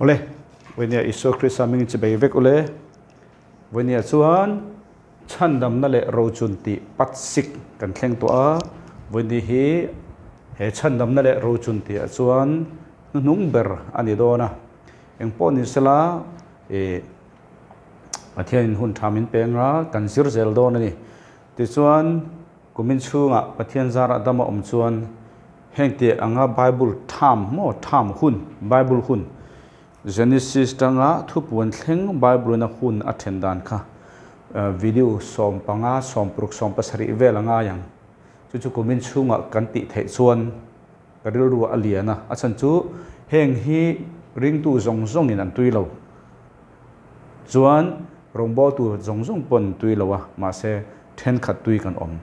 Awle, Vawinia Isua Krista hmingin chibei vek ule. Vawinia chuan chhandamna leh rochun tih patsik kan thleng tawh a, Vawini hi he chhandamna leh rochun tihah chuan hnuhnung ber a ni dawn a. Engpawh ni sela ih Pathianin hun tha min peng a, kan zir zel dawn a ni. Tichuan kumin chhungah Pathian zarah dam a awm chuan heng tih anga Bible tham maw tham hun, Bible hun, Genesis tanga thupuan thleng Bible in a hun a then dan kha video 15, 60, 70 vel a ngai ang. Chu chu kumin chhungah kan tih theih chuan ka rilru a lian a, a chhan chu heng hi ringtu zawng zawngin an tui lo. Chuan rawngbawltu zawng zawng pawh an tui lo a, mahse thenkhat tui kan awm.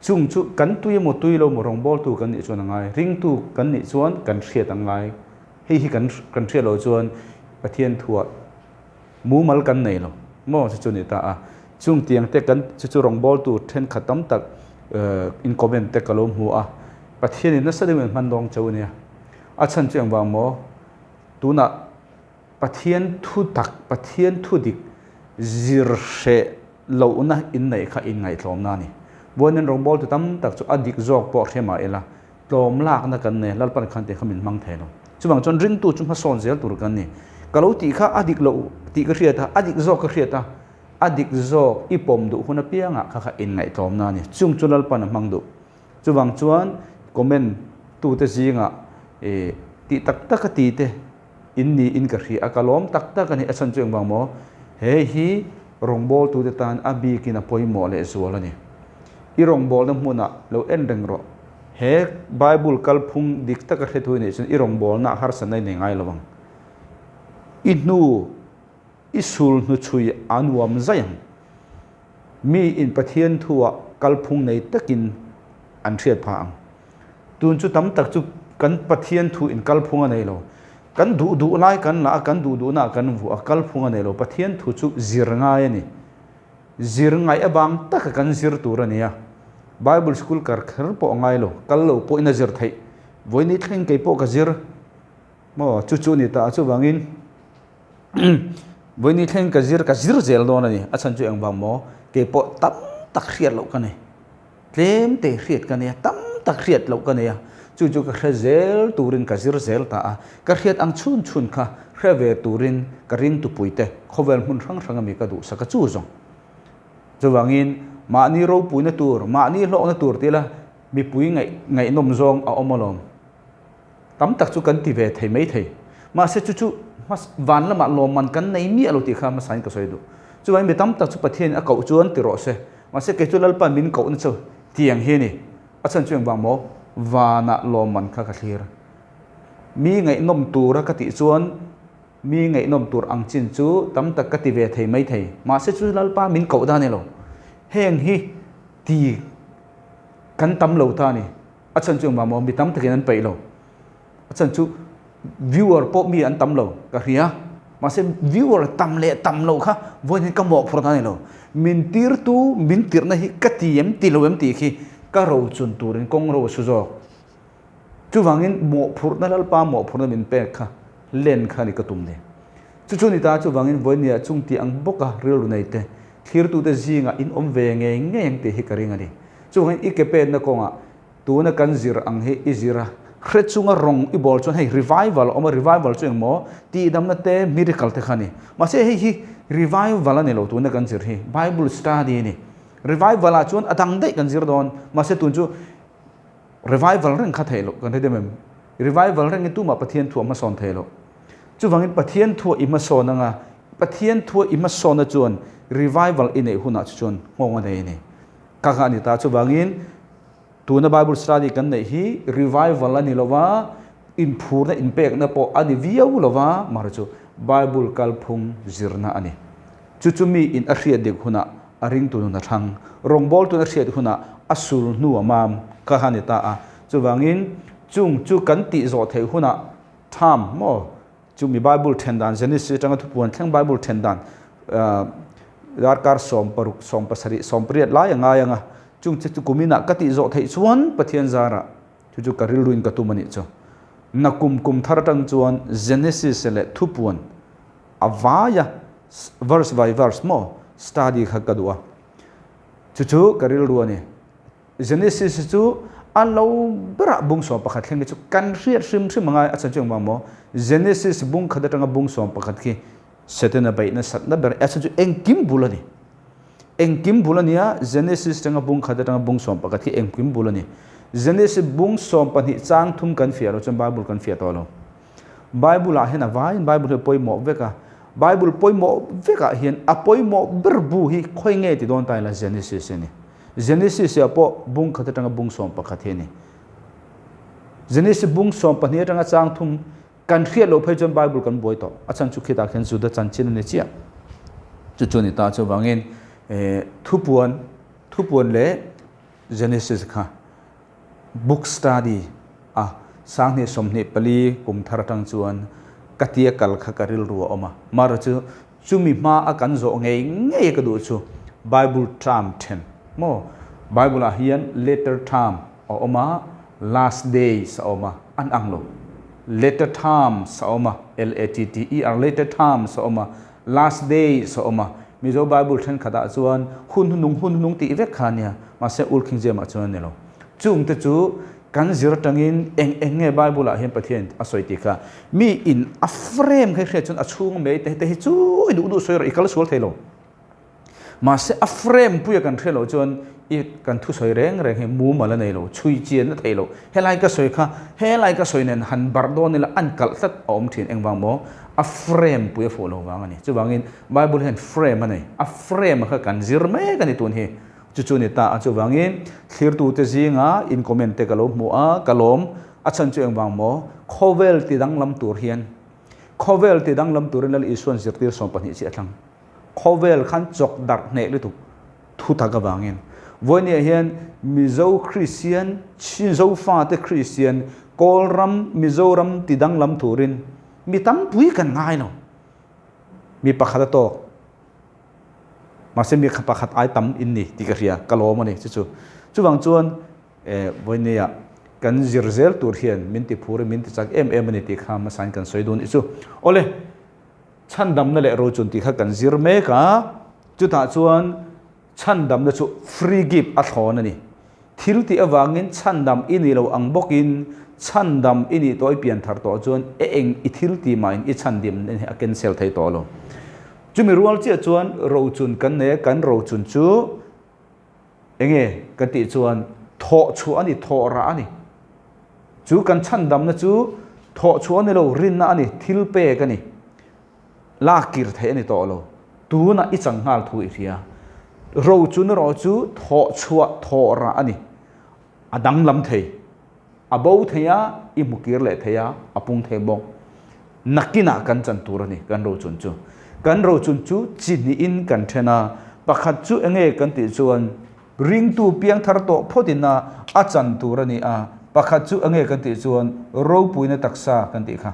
Chung chu kan tui emaw tui lo maw rawngbawltu kan nih chuan a ngai, ringtu kan nih chuan kan hriat a ngai. Hei hi kan kan hriat loh chuan Pathian thuah mumal kan nei lo maw chu chu ni ta a. Chung tiang te kan chu chu rawngbawltu thenkhat tam tak in comment te ka lo hmu a, Pathianin nasa deuhin hman dawng cheu a nia. A chhan chu engvang maw? Tunah Pathian thu tak, Pathian thu dik zir hreh lohna inneih kha inngaihtlawmna a ni. Vawiin rawngbawltu tam tak chu a dik zawk pawh hre mah ila, tlawm lakna kan nei, Lalpan khan tih kha min hmang thei lo. Chuvang chuan ringtu chu hmasawn zel tur kan ni. Ka lo tih kha a dik loh tih ka hriat a, a dik zawk ka hriat a, a dik zawk i pawm duh hun apiangah kha kha inngaihtlawmna a ni. Chung chu Lalpan a hmang duh. Chuvang chuan comment tute zingah ih tih tak taka ti te in niin ka hria a, ka lawm tak tak a ni. A chhan chu engvang maw? He hi rawngbawltute tan a bikin a pawimawh leh zual a ni. I rawngbawlna hmunah lo en reng rawh. He Bible kalphung dik taka hre thu i neih chuan i rawngbawlna ah harsatna i nei ngai lo ang. I hnu, i sul hnuchhui a nuam zai ang. Mi in Pathian thuah kalphung nei takin an hriat phah ang. Tun chu tam tak chu kan Pathian thu in kalphung a nei lo. Kan duh duh lai kan la a, kan duh duhna ah kan vuah a, kalphung a nei lo. Pathian thu chu zir ngai a ni. Zir ngaih avang taka kan zir tur a ni a. Bible school kar kher pawh a ngai lo. Kal lo pawhin a zir theih. Vawiin thleng kei pawh ka zir maw? Chu chu a ni ta a, chuvangin Vawiin thleng ka zir ka zir zel dawn a ni. A chhan chu engvang maw? Kei pawh tam tak hriat loh ka nei. Tlem te hriat ka nei a, tam tak hriat loh ka nei a. Chu chu ka hre zel turin ka zir zel ta a. Ka hriat ang chhun chhun kha hre ve turin ka ring tupuite khawvel hmun hrang hrang ami ka duhsak a chu zawng. Chuvangin mahni ropuina tur, mahni hlawkna tur tila mipui ngaih ngaihnawm zawng a awm alawm. Tam tak chu kan ti ve thei mai thei. Mahse chu chu van lamah lawmman kan nei miah lo tih kha hmasain ka sawi duh. Chuvangin mi tam tak chu Pathianin a koh chuan ti rawh se. Mahse kei chu Lalpa min kohna chu tiang hi a ni. A chhan chu engvang maw? Vanah lawmman kha ka thlir. Mi ngaihnawm tura ka tih chuan mi ngaihnawm tur ang chin chu tam tak ka ti ve thei mai thei. Mahse chu Lalpa min koh dan a ni lo. Heng hi ti kan tam lo ta a ni. A chhan chu engvang maw mi tam takin an peih lo. A chhan chu viewer pawh mi an tam lo ka hria. Mahse viewer tam leh tam lo kha vawiin hian ka mawhphurh ta a ni lo. Min tirtu min tirhna hi ka ti em ti lo em tih khi ka rochun turin kawng ro a su zawk. Chuvangin mawhphurhna Lalpa mawhphurhna min pek kha len kha a ni ka tum ni. Chu chu ni ta chuvangin vawiin chung tih ang bawka rilru nei te thlirtute zingah in awm ve ngei ngei ang tih hi ka ring a ni. Chuvangin i ke penna kawngah tuna kan zir ang hi i zir a, hre chunga rawng i bawl chuan hei revival a awm a, revival chu engmaw tihdamna te miracle te kha a ni. Mahse hei hi revival a ni lo tuna kan zir hi, Bible study a ni. Revival ah chuan a dang daih kan zir dawn, mahse tun chu revival reng kha theih loh kan hre dem em? Revival reng hi tumah Pathian thu a hmasawn thei lo. Chuvangin Pathian thua i hmasawn anga Pathian thua i hmasawnna chuan revival i neih hunah chu chuan nghawng a nei a ni. Ka kha a ni ta. Chuvangin tuna Bible study kan neih hi revival a ni lova, inphurna inpekna pawh a ni viau lova, mahra chu Bible kalphung zirna a ni. Chu chu mi in a hriat dik hunah a ringtu nun a thlang, rawngbawltun a hriat hunah a sul hnu a mam ka kha a ni ta a. Chuvangin chung chu kan tih zawh theih hunah tham maw? Chu mi Bible then dan Genesis atanga thupuan thleng Bible then dan darkar 16, 17, 18 lai a ngai anga chung che chu kuminah ka tih zawh theih chuan Pathian zarah chu chu ka rilruin ka tum a nih chu. Nakum kum thar atang chuan Genesis leh Thupuan a vaia verse by verse maw study kha ka duh a. Chu chu ka rilru a ni. Genesis hi chu a lo berah bung 11 thleng hi chu kan hriat hrim hrim angai a chan chu engvang maw? Genesis bung khat atanga bung 11 khi Setana beih nasatna ber a chan chu engkim bul a ni. Engkim bul a nia, Genesis atanga bung khat atanga bung 11 khi engkim bul a ni. Genesis bung 12 chang thum kan fiah loh chuan Bible kan fiah tawh lo. Bible ah hian a vaiin Bible hi a pawimawh vek a, Bible pawimawh vekah hian a pawimawh ber bu hi khawi nge ti dawn ta ila Genesis hi a ni. Genesis ah pawh bung khat atanga bung 11 hi a ni. Genesis bung 12 atanga chang thum kan hriat loh phei chuan Bible kan buai tawh. A chhan chu khitah khian Juda chanchin a ni chiah. Chu chu a ni ta chuvangin thupuan thupuan leh Genesis kha book study a 2024 kum thar atang chuan ka tia kal kha ka rilru a awm a. Mara chu chumi hma a kan zawh ngei ngei ka duh chu Bible term then maw? Bible ah hian latter term a awm a, last days a awm a, an ang lo. Latter terms a awm a, L-A-T-T-E-R, latter terms a awm a, last days a awm a. Mizo Bible thenkhatah chuan hun hnung hun hnung tih vek kha a nia, mahse Old King James ah chuan a ni lo. Chungte chu kan zir atangin eng eng nge Bible ah hian Pathian a sawi tih kha mi in a frame kha i hriat chuan a chhung mai te te hi chu i duh duh sawi rawh i kal sual thei lo. Mahse a frame puia kan hriat loh chuan i kan thusawi reng reng hi mumal a nei lo, chhui chian a thei lo. Helai ka sawi kha helai ka sawi nen han barh dawn ila an kalh tlat a awm thin engvang maw? A frame pui a fuh lo vang a ni. Chuvangin Bible hian frame a nei, a frame kha kan zir mek a ni tun hi. Chu chu ni ta a, chuvangin thlirtute zinga in comment te ka lo hmu a, ka lawm a chhan chu engvang maw? Khawvel ti danglam tur hian, khawvel ti danglam turin Lal Isua'n zirtir 12 chi a thlang. Khawvel khan chawk darh hneh lutuk thu tak avangin vawinia hian Mizo Kristian, Zofa te Kristian, Kawlram, Mizoram ti danglam turin mi tampui kan ngai lo. Mi pakhat a tawk. Mahse mi pakhat ai tam in ni tih ka hria, ka lawm a ni chu chu. Chuvang chuan vawinia kan zir zel tur hian min ti phur in min ti chak em em a ni tih kha hmasain kan sawi dun i chu. Awle, chhandamna leh rochun tih kha kan zir mek a, chutah chuan chhandamna chu free gift a thlawn a ni. Thil tih avangin chhandam i nih lo ang bawkin chhandam i nih tawh i pian thar tawh chuan e eng i thil tih mahin i chhandim hi a cancel thei tawh lo. Chumi rual chiah chuan rochun kan nei a, kan rochun chu enge kan tih chuan thawh chhuah a ni, thawh rah a ni. Chu kan chhandamna chu thawh chhuah a ni lo, rinna a ni, thil pek a ni. Lak kir theih a ni tawh lo. Tunah i chang nghal thu i hria. Rochun erawh chu thawh chhuah thawh rah a ni. A danglam thei. A bo thei a, i hmu kir leh thei a, a pung thei bawk. Nakinah kan chan tur a ni, kan rochun chu. Kan rochun chu chi hnihin kan then a, pakhat chu enge kan tih chuan ringtu piangthar tawh phawtin a a chan tur a ni a, pakhat chu enge kan tih chuan ropuina taksa kan tih kha.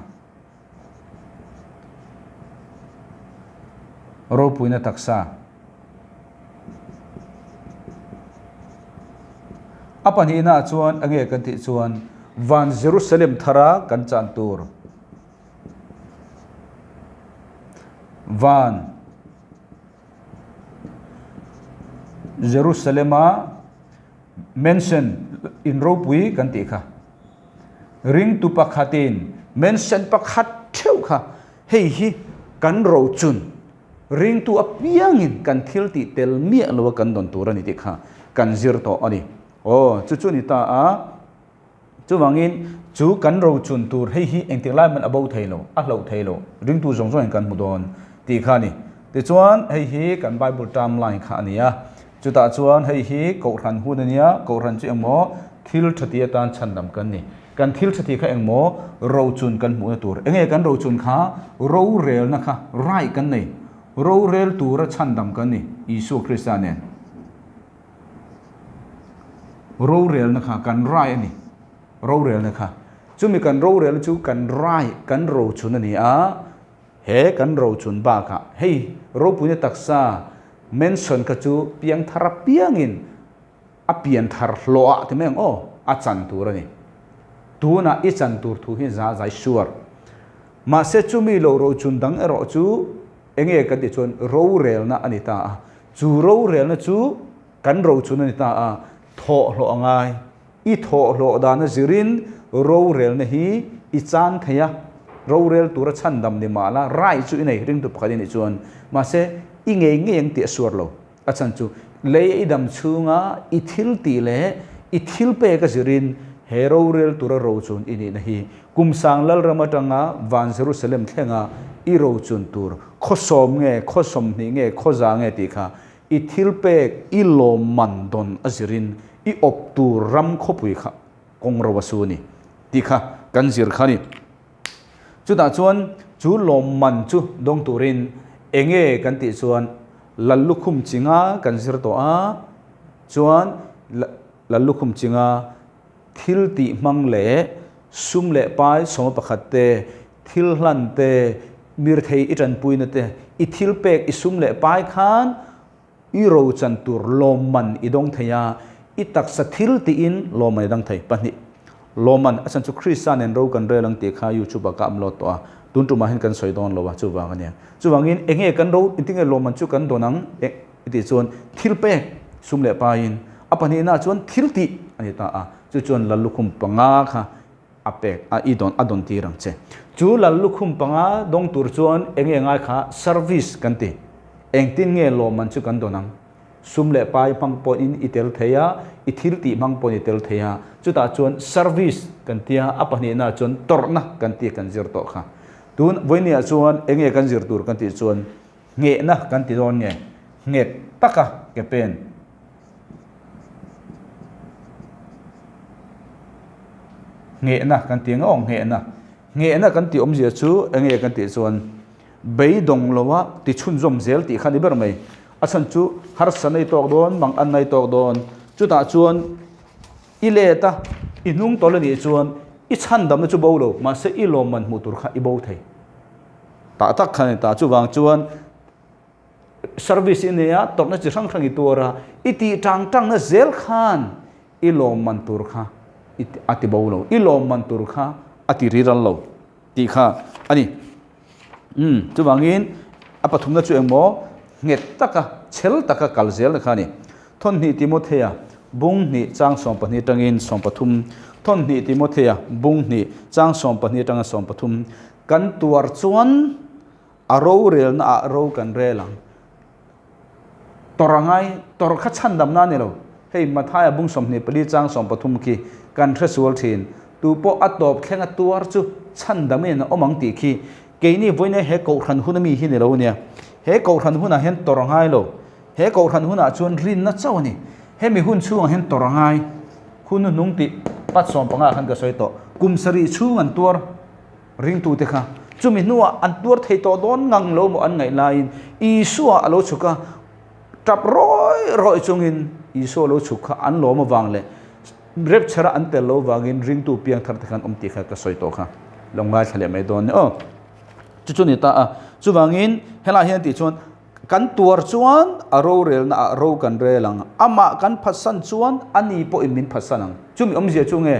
Ropuina taksa. A pahnihna chuan a nge kan tih chuan van Jerusalem thara kan chan tur. Van Jerusalema mansion in ropui kan tih kha. Ringtu pakhatin mansion pakhat theuh kha hei hi kan rochun ringtu apiangin kan thil tih tel miah lo a kan dawn tur a ni tih kha kan zir tawh a ni. Aw, chu chu a ni ta a. Chuvangin chu kan rochun tur hei hi engtik lai hmanh a bo thei lo, a hloh thei lo, ringtu zawng zawngin kan hmu dawn tih kha a ni. Tichuan hei hi kan Bible term line kha a ni a. Chutah chuan hei hi Kohhran hun a nia, Kohhran chu engmaw thil tha ti atan chhandam kan ni. Kan thil tha ti kha engmaw rochun kan hmuhna tur. Enge kan rochun kha? Rorelna kha rai kan nei. Rorel tura chhandam kan ni Isua Krista nen. Rorelna kha kan rai a ni. Rorelna kha. Chumi kan rorelna chu kan rai, kan rochun a ni a. He kan rochun bakah hei ropuina taksa mention kha chu piangthar apiangin a pianthar hlawhah ti mai ang aw, a chan tur a ni. Tunah i chan tur thu hi za zai suar. Mahse chumi lo rochun dang erawh chu enge kan tih chuan rorelna a ni ta a. Chu rorelna chu kan rochun a ni ta a, thawhhlawh a ngai. I thawhhlawh dana zirin rorelna hi i chan thei a, rorel tura chhandam ni mah la, rai chu i nei ringtu pakhat i nih chuan. Mahse i ngei ngei ang tih a suar lo. A chhan chu lei i dam chhunga i thil tih leh i thil pek a zirin he rorel tura rochun i nihna hi Kumsang Lalram atanga Van Jerusalem thlenga i rochun tur khaw sawm nge, khaw 20 nge, khaw za nge tih kha i thil pek i lawmman dawn a zirin i awp tur ram khawpui kha kawng ro a su ni tih kha kan zir kha a ni. Chutah chuan chu lawmman chu dawng turin enge kan tih chuan Lallukhum chinga kan zir tawh a, chuan Lallukhum chinga thil tih hmang leh sum leh pai sawma pakhat te, thil hlan te, mirthei i tanpuina te, i thil pek i sum leh pai khan I rochan tur lawmman i dawng thei a, i taksa thil tiin lawmman i dang thei. Pahnih, Lawmman, a chhan chu Krista nen ro kan rel ang tih kha YouTube ah ka upload tawh a, tun tumah hian kan sawi dawn lo a, chuvang a nia. Chuvangin eng nge kan ro, engtin nge lawmman chu kan dawn ang i tih chuan thil pek, sum leh paiin, a pahnihna chuan thil tih a ni ta a, chu chuan Lallukhum panga kha a pek a, i dawn, a dawn tir ang che. Chu lal lukhum panga dawng tur chuan eng nge ngai kha service kan ti. Engtin nge lawmman chu kan dawn ang? Sum leh pai hmang pawhin i tel thei a, i thil tih hmang pawhin i tel thei a. Chutah chuan service kan tia, a pahnihna chuan tawrhna kan tih kan zir tawh kha. Tun vawinia chuan eng nge kan zir tur kan tih chuan nghehna kan ti dawn nge? Nghet taka ke pen. Nghehna kan ti ang aw, nghehna. Nghehna kan tih awmzia chu eng nge kan tih chuan beidawng loa ti chhunzawm zel tih kha a ni ber mai. A chhan chu harsa nei tawk dawn, mang an nei tawk dawn. Chutah chuan i let a, i hnung tawlh a nih chuan i chhandamna chu bo lo, mahse i lawmman hmuh tur kha i bo thei. Tah tak kha a ni ta. Chuvang chuan Service i nei a, tawrhna chi hrang hrang i tuar a, i tih tang tangna zel khan i lawmman tur kha a ti bo lo, i lawmman tur kha a ti riral lo tih kha a ni. Umm, chuvangin a pathumna chu engmaw nghet taka, chhel taka kal zelna kha a ni. Thawnhnih Timothea bung hnih chang 12 atangin 13, Thawnhnih Timothea bung hnih chang 12 atanga 13, Kan tuar chuan A rorelna ah ro kan rel ang. Tawrh a ngai, tawrh kha chhandamna a ni lo. Hei Mathaia bung 24 chang 13 khi kan hre sual thin. Tu pawh a tawp thleng a tuar chu chhandamin a awm ang tih khi keini vawiin he kohhran hun ami hi ni lo nia. He kohhran hunah hian tawrh a ngai lo. He kohhran hunah chuan rinna chauh a ni. Hemi hun chhungah hian tawrh a ngai. Hun hnuhnung tih pat 15 khan ka sawi tawh. Kum sarih chhung an tuar. Ringtute kha chumi hnuah an tuar thei tawh dawn ngang lo maw an ngaih laiin Isua a lo chhuk a, tap rawi rawi chungin Isua lo chhuk kha an lawm avang leh rapture a an tel lo vangin ringtu piang thar te khan awm tih kha ka sawi tawh kha lo ngaithla leh mai dawn ni aw. Chu chu ni ta a, chuvangin helaiah hian tih chuan kan tuar chuan a rorelna ah ro kan rel ang, amah kan phatsan chuan ani pawhin min phatsan ang. Chumi awmzia chu nge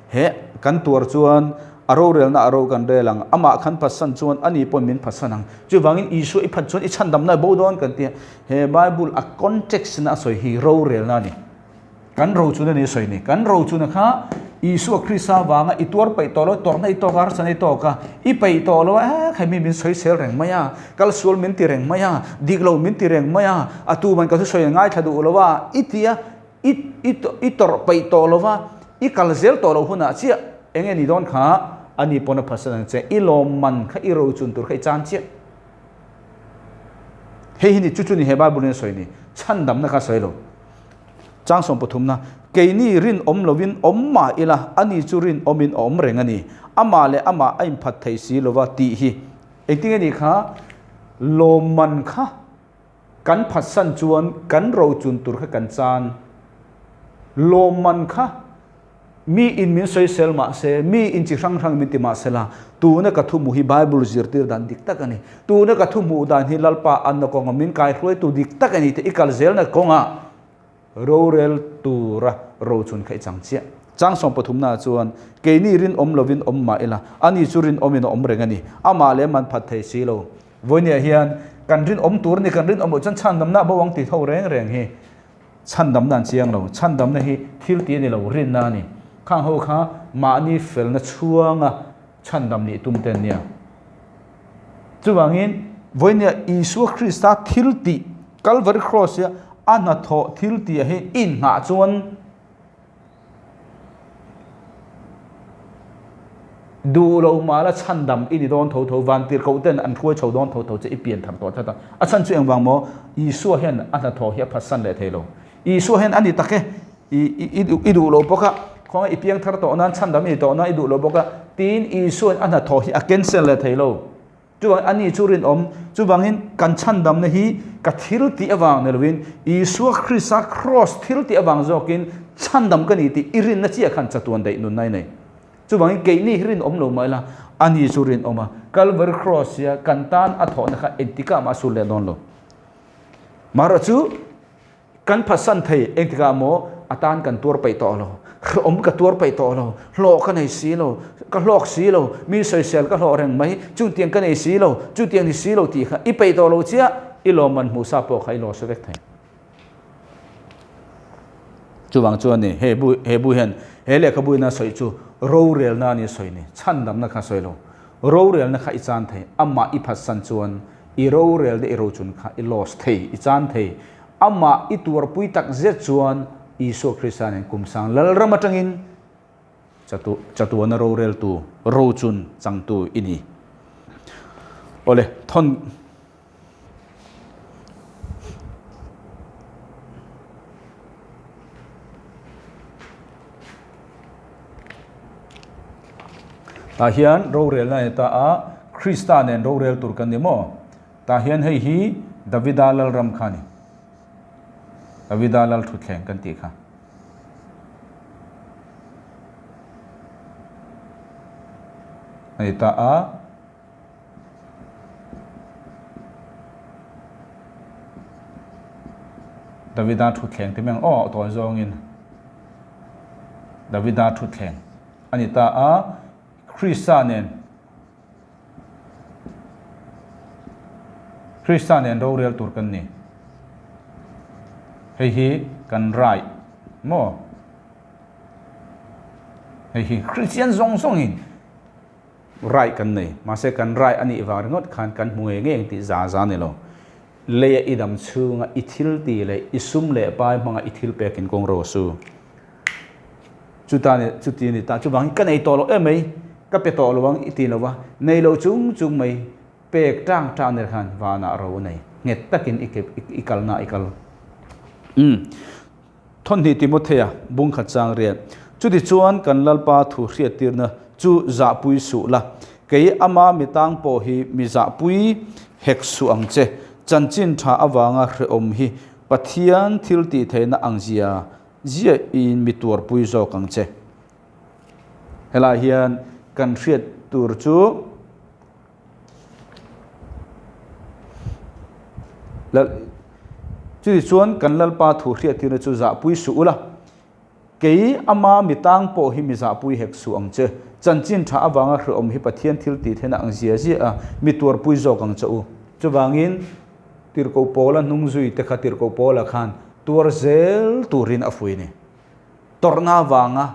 he kan tuar chuan a rorelna ah ro kan rel ang, amah kan phatsan chuan ani pawhin min phatsan ang. Chuvangin Isua i phat chuan i chhandamna i bo dawn kan ti a, he Bible a context in a sawi hi rorelna a ni. Kan rochun a ni a sawi ni. Kan rochuna kha Isua Krista vanga i tuar peih tawh lo, tawrhna i tawk a, harsatna i tawk a, i peih tawh lo a, eh khai mi min sawi sel reng mai a, kal sual min ti reng mai a, dik lo min ti reng mai a, a tu man ka thusawi a ngaithla duh lo a, i ti a, i i i tawrh peih tawh lo va, i kal zel tawh lo hunah chiah eng nge ni dawn kha ani pawn a phatsan ang che, i lawmman kha i rochun tur kha i chan chiah. Hei hi ni chu chu ni he Bible in a sawi ni, chhandamna kha a sawi lo. Chang 13na, Keini rinawm lovin awm mah ila, ani chu rinawmin a awm reng a ni. Amah leh amah a inphat thei si lova tih hi engtin nge ni kha? Lawmman kha kan phatsan chuan kan rochun tur kha kan chan. Lawmman kha Mi in min sawisel mah se, mi in chi hrang hrang min ti mah se la, tuna ka thu hmuh hi Bible zirtir dan dik tak a ni. Tuna ka thu hmuh dan hi Lalpa anna kawnga min kaihruaitu dik tak a ni tih i kal zelna kawnga rorel tura rochun kha i chang chiah. Chang sawmpathumnaah chuan, Keini rinawm lovin awm mah ila, ani chu rinawmin a awm reng a ni. Amah leh man phat thei si lo. Vawinia hian kan rinawm tur a ni, kan rinawm loh chuan chhandamna a bo ang tih tho reng reng hi chhandamna an chiang lo. Chhandamna hi thil tih a ni lo, rinna a ni. Khang ho kha mahni felna chhuanga chhandam nih tum te an nia. Chuvangin, vawinia Isua Krista thil tih, Calvary Cross ia a hnathawh thil tih ah hi inngah chuan, Duh lo mah la chhandam i ni dawn tho tho, vantirhkoh ten an hruai chho dawn tho tho che i pian thar tawh tlat a. A chhan chu engvang maw? Isua hian a hnathawh hi a phatsan leh thei lo. Isua hian a ni tak e, i duh lo bawk a, khawngaih i piang thar tawh nan chhandam i ni tawh nan i duh lo bawk a, tiin Isua hian a hnathawh hi a cancel leh thei lo. Chuvangin a ni chu rinawm. Chuvangin kan chhandamna hi ka thil tih avang ni lovin Isua Krista Kraws thil tih avang zawkin chhandam ka ni tih i rinna chiah khan chatuan daih nunna i nei. Chuvangin keini hi rinawm lo mah ila a ni chu rinawm a, Kalvari Kraws hia kan tan a thawhna kha engtikah mah a sul leh dawn lo. Marawhchu Kan phatsan thei, engtikah maw a tan kan tuar peih tawh lo, hlawm ka tuar peih tawh lo, hlawh ka nei si lo, ka hlawk si lo, mi sawisel ka hlawh reng mai, chutiang ka nei si lo, chutiang ni si lo tih kha i peih tawh lo chiah, i lawmman hmuh sa pawh kha i lawsa vek thei. Chuvang chuan ni, he bu he bu hian he lehkhabu ina sawi chu rorelna a ni sawi ni, chhandamna kha sawi lo. Rorelna kha i chan thei, amah i phatsan chuan i rorelna i rochun kha i loss thei, i chan thei. Amah i tuarpui tak zet chuan Isua Krista nen kum sang Lalram atangin chatu chatuana roreltu, rochun changtu i ni. Awle, thawn Tah hian rorelna a ni ta a, Krista nen rorel tur kan ni maw? Tah hian hei hi Davida Lalram kha a ni. Davida Lal Thutthleng kan tih kha. A ni ta a. Davida Thutthleng ti mai ang aw tawi zawngin Davida Thutthleng a ni ta a. Krista nen Krista nen rorel tur kan ni. Hei hi kan rai maw? Hei hi Kristian zawng zawngin rai kan nei. Mahse kan rai a nih vang ringawt khan kan hmu ngei ngei ang tih za za a ni lo. Leia i dam chhunga i thil ti leh i sum leh pai hmanga i thil pekin kawng ro su. Chuta ni, chuti ni ta, chuvangin ka nei tawh lo em mai, ka pe tawh lo ang i ti lo va, nei lo chung chung mai pek tang tang ner khan vanah ro a nei, nghet takin i ke i kalna i kal. Umm. Thawhnih Timothea bung khat chang riat. Chuti chuan kan Lalpa thu hriattirna chu zahpui suh la, kei ama mi tang pawh hi mi zahpui hek suh ang che, chanchin tha avanga hrehawm hi Pathian thil tih theihna ang zia Ziah in mi tuarpui zawk ang che. Helai hian kan hriat tur chu Lal chuti chuan kan Lalpa thu hriattirna chu zahpui suh ula, kei ama mi tang pawh hi mi zahpui hek suh ang che. Chanchin tha avanga hrehawm hi Pathian thil tih theihna ang zia zia a, mi tuarpui zawk ang che u. Chuvangin Tirhkoh Paula hnung zui te kha Tirhkoh Paula khan tuar zel turin a fui ni. Tawrhna avanga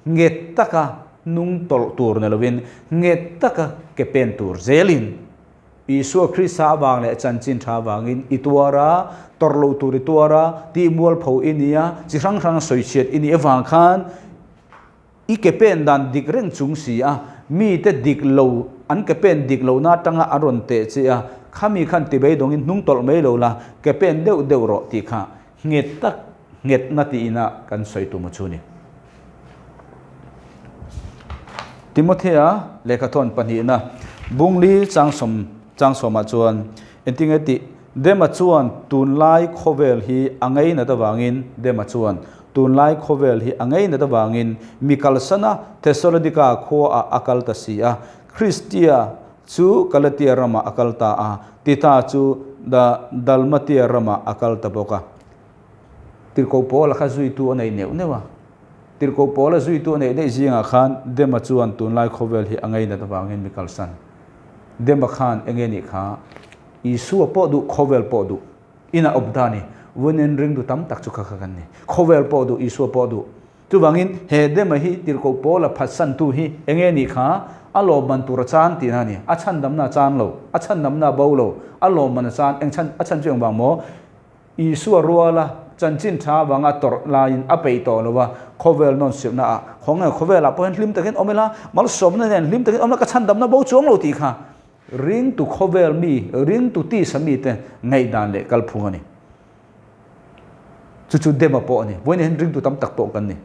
nghet taka hnung tawlh tur ni lovin nghet taka ke pen tur zelin Isua Krista avang leh chanchin tha avangin i tuar a, tawrh loh tur i tuar a, tihmualpho i ni a, chi hrang hrang sawichhiat i nih avang khan I ke pen dan dik reng chung si a, mite dik lo, an ke pen dik lohna atanga an rawn teh che a, khami khan ti beidawngin hnung tawlh mai lo la, ke pen deuh deuh rawh tih kha nghet tak nghetna tiin a kan sawi tum a chu ni. Timothea lehkhathawn pahnihna Bungli changsawm changsawmah chuan engtinge tih Dema chuan tunlai khawvel hi a ngeinat avangin Dema chuan tunlai khawvel hi a ngeinat avangin mi kalsana Thessalonika khuaah a kal ta si a, Kristia chu Galatia ramah a kal ta a, Tita chu da Dalmatia ramah a kal ta bawk a. Tirhkoh Paula kha zuitu a nei neuh neuh a. Tirhkoh Paula zuitu a neih daih zingah khan Dema chuan tunlai khawvel hi a ngainat avangin mi kalsan. Dema khan enge nih kha? Isua pawh duh, khawvel pawh duh. Ina awp ta a ni. Vawiin ringtu tam tak chu kha kha kan ni. Khawvel pawh duh, Isua pawh duh. Chuvangin he Dema hi Tirhkoh Paula phatsantu hi enge nih kha? A lawmman tur a chan tihna a ni. A chhandamna a chan lo. A chhandamna a bo lo. A lawmman a chan. Eng chhan, a chhan chu engvang maw? Isua ruala chanchin tha avanga tawrh laiin a peih tawh lo a, khawvel nawn silhna ah khawnge khawvelah pawh hian hlim takin awm ila, malsawmna nen hlim takin awm ila ka chhandamna bo chuang lo tih kha ringtu khawvel mi, ringtu tisa mite ngaihdan leh kalphung a ni. Chu chu Dema pawh a ni. Vawiin hian ringtu tam tak pawh kan ni.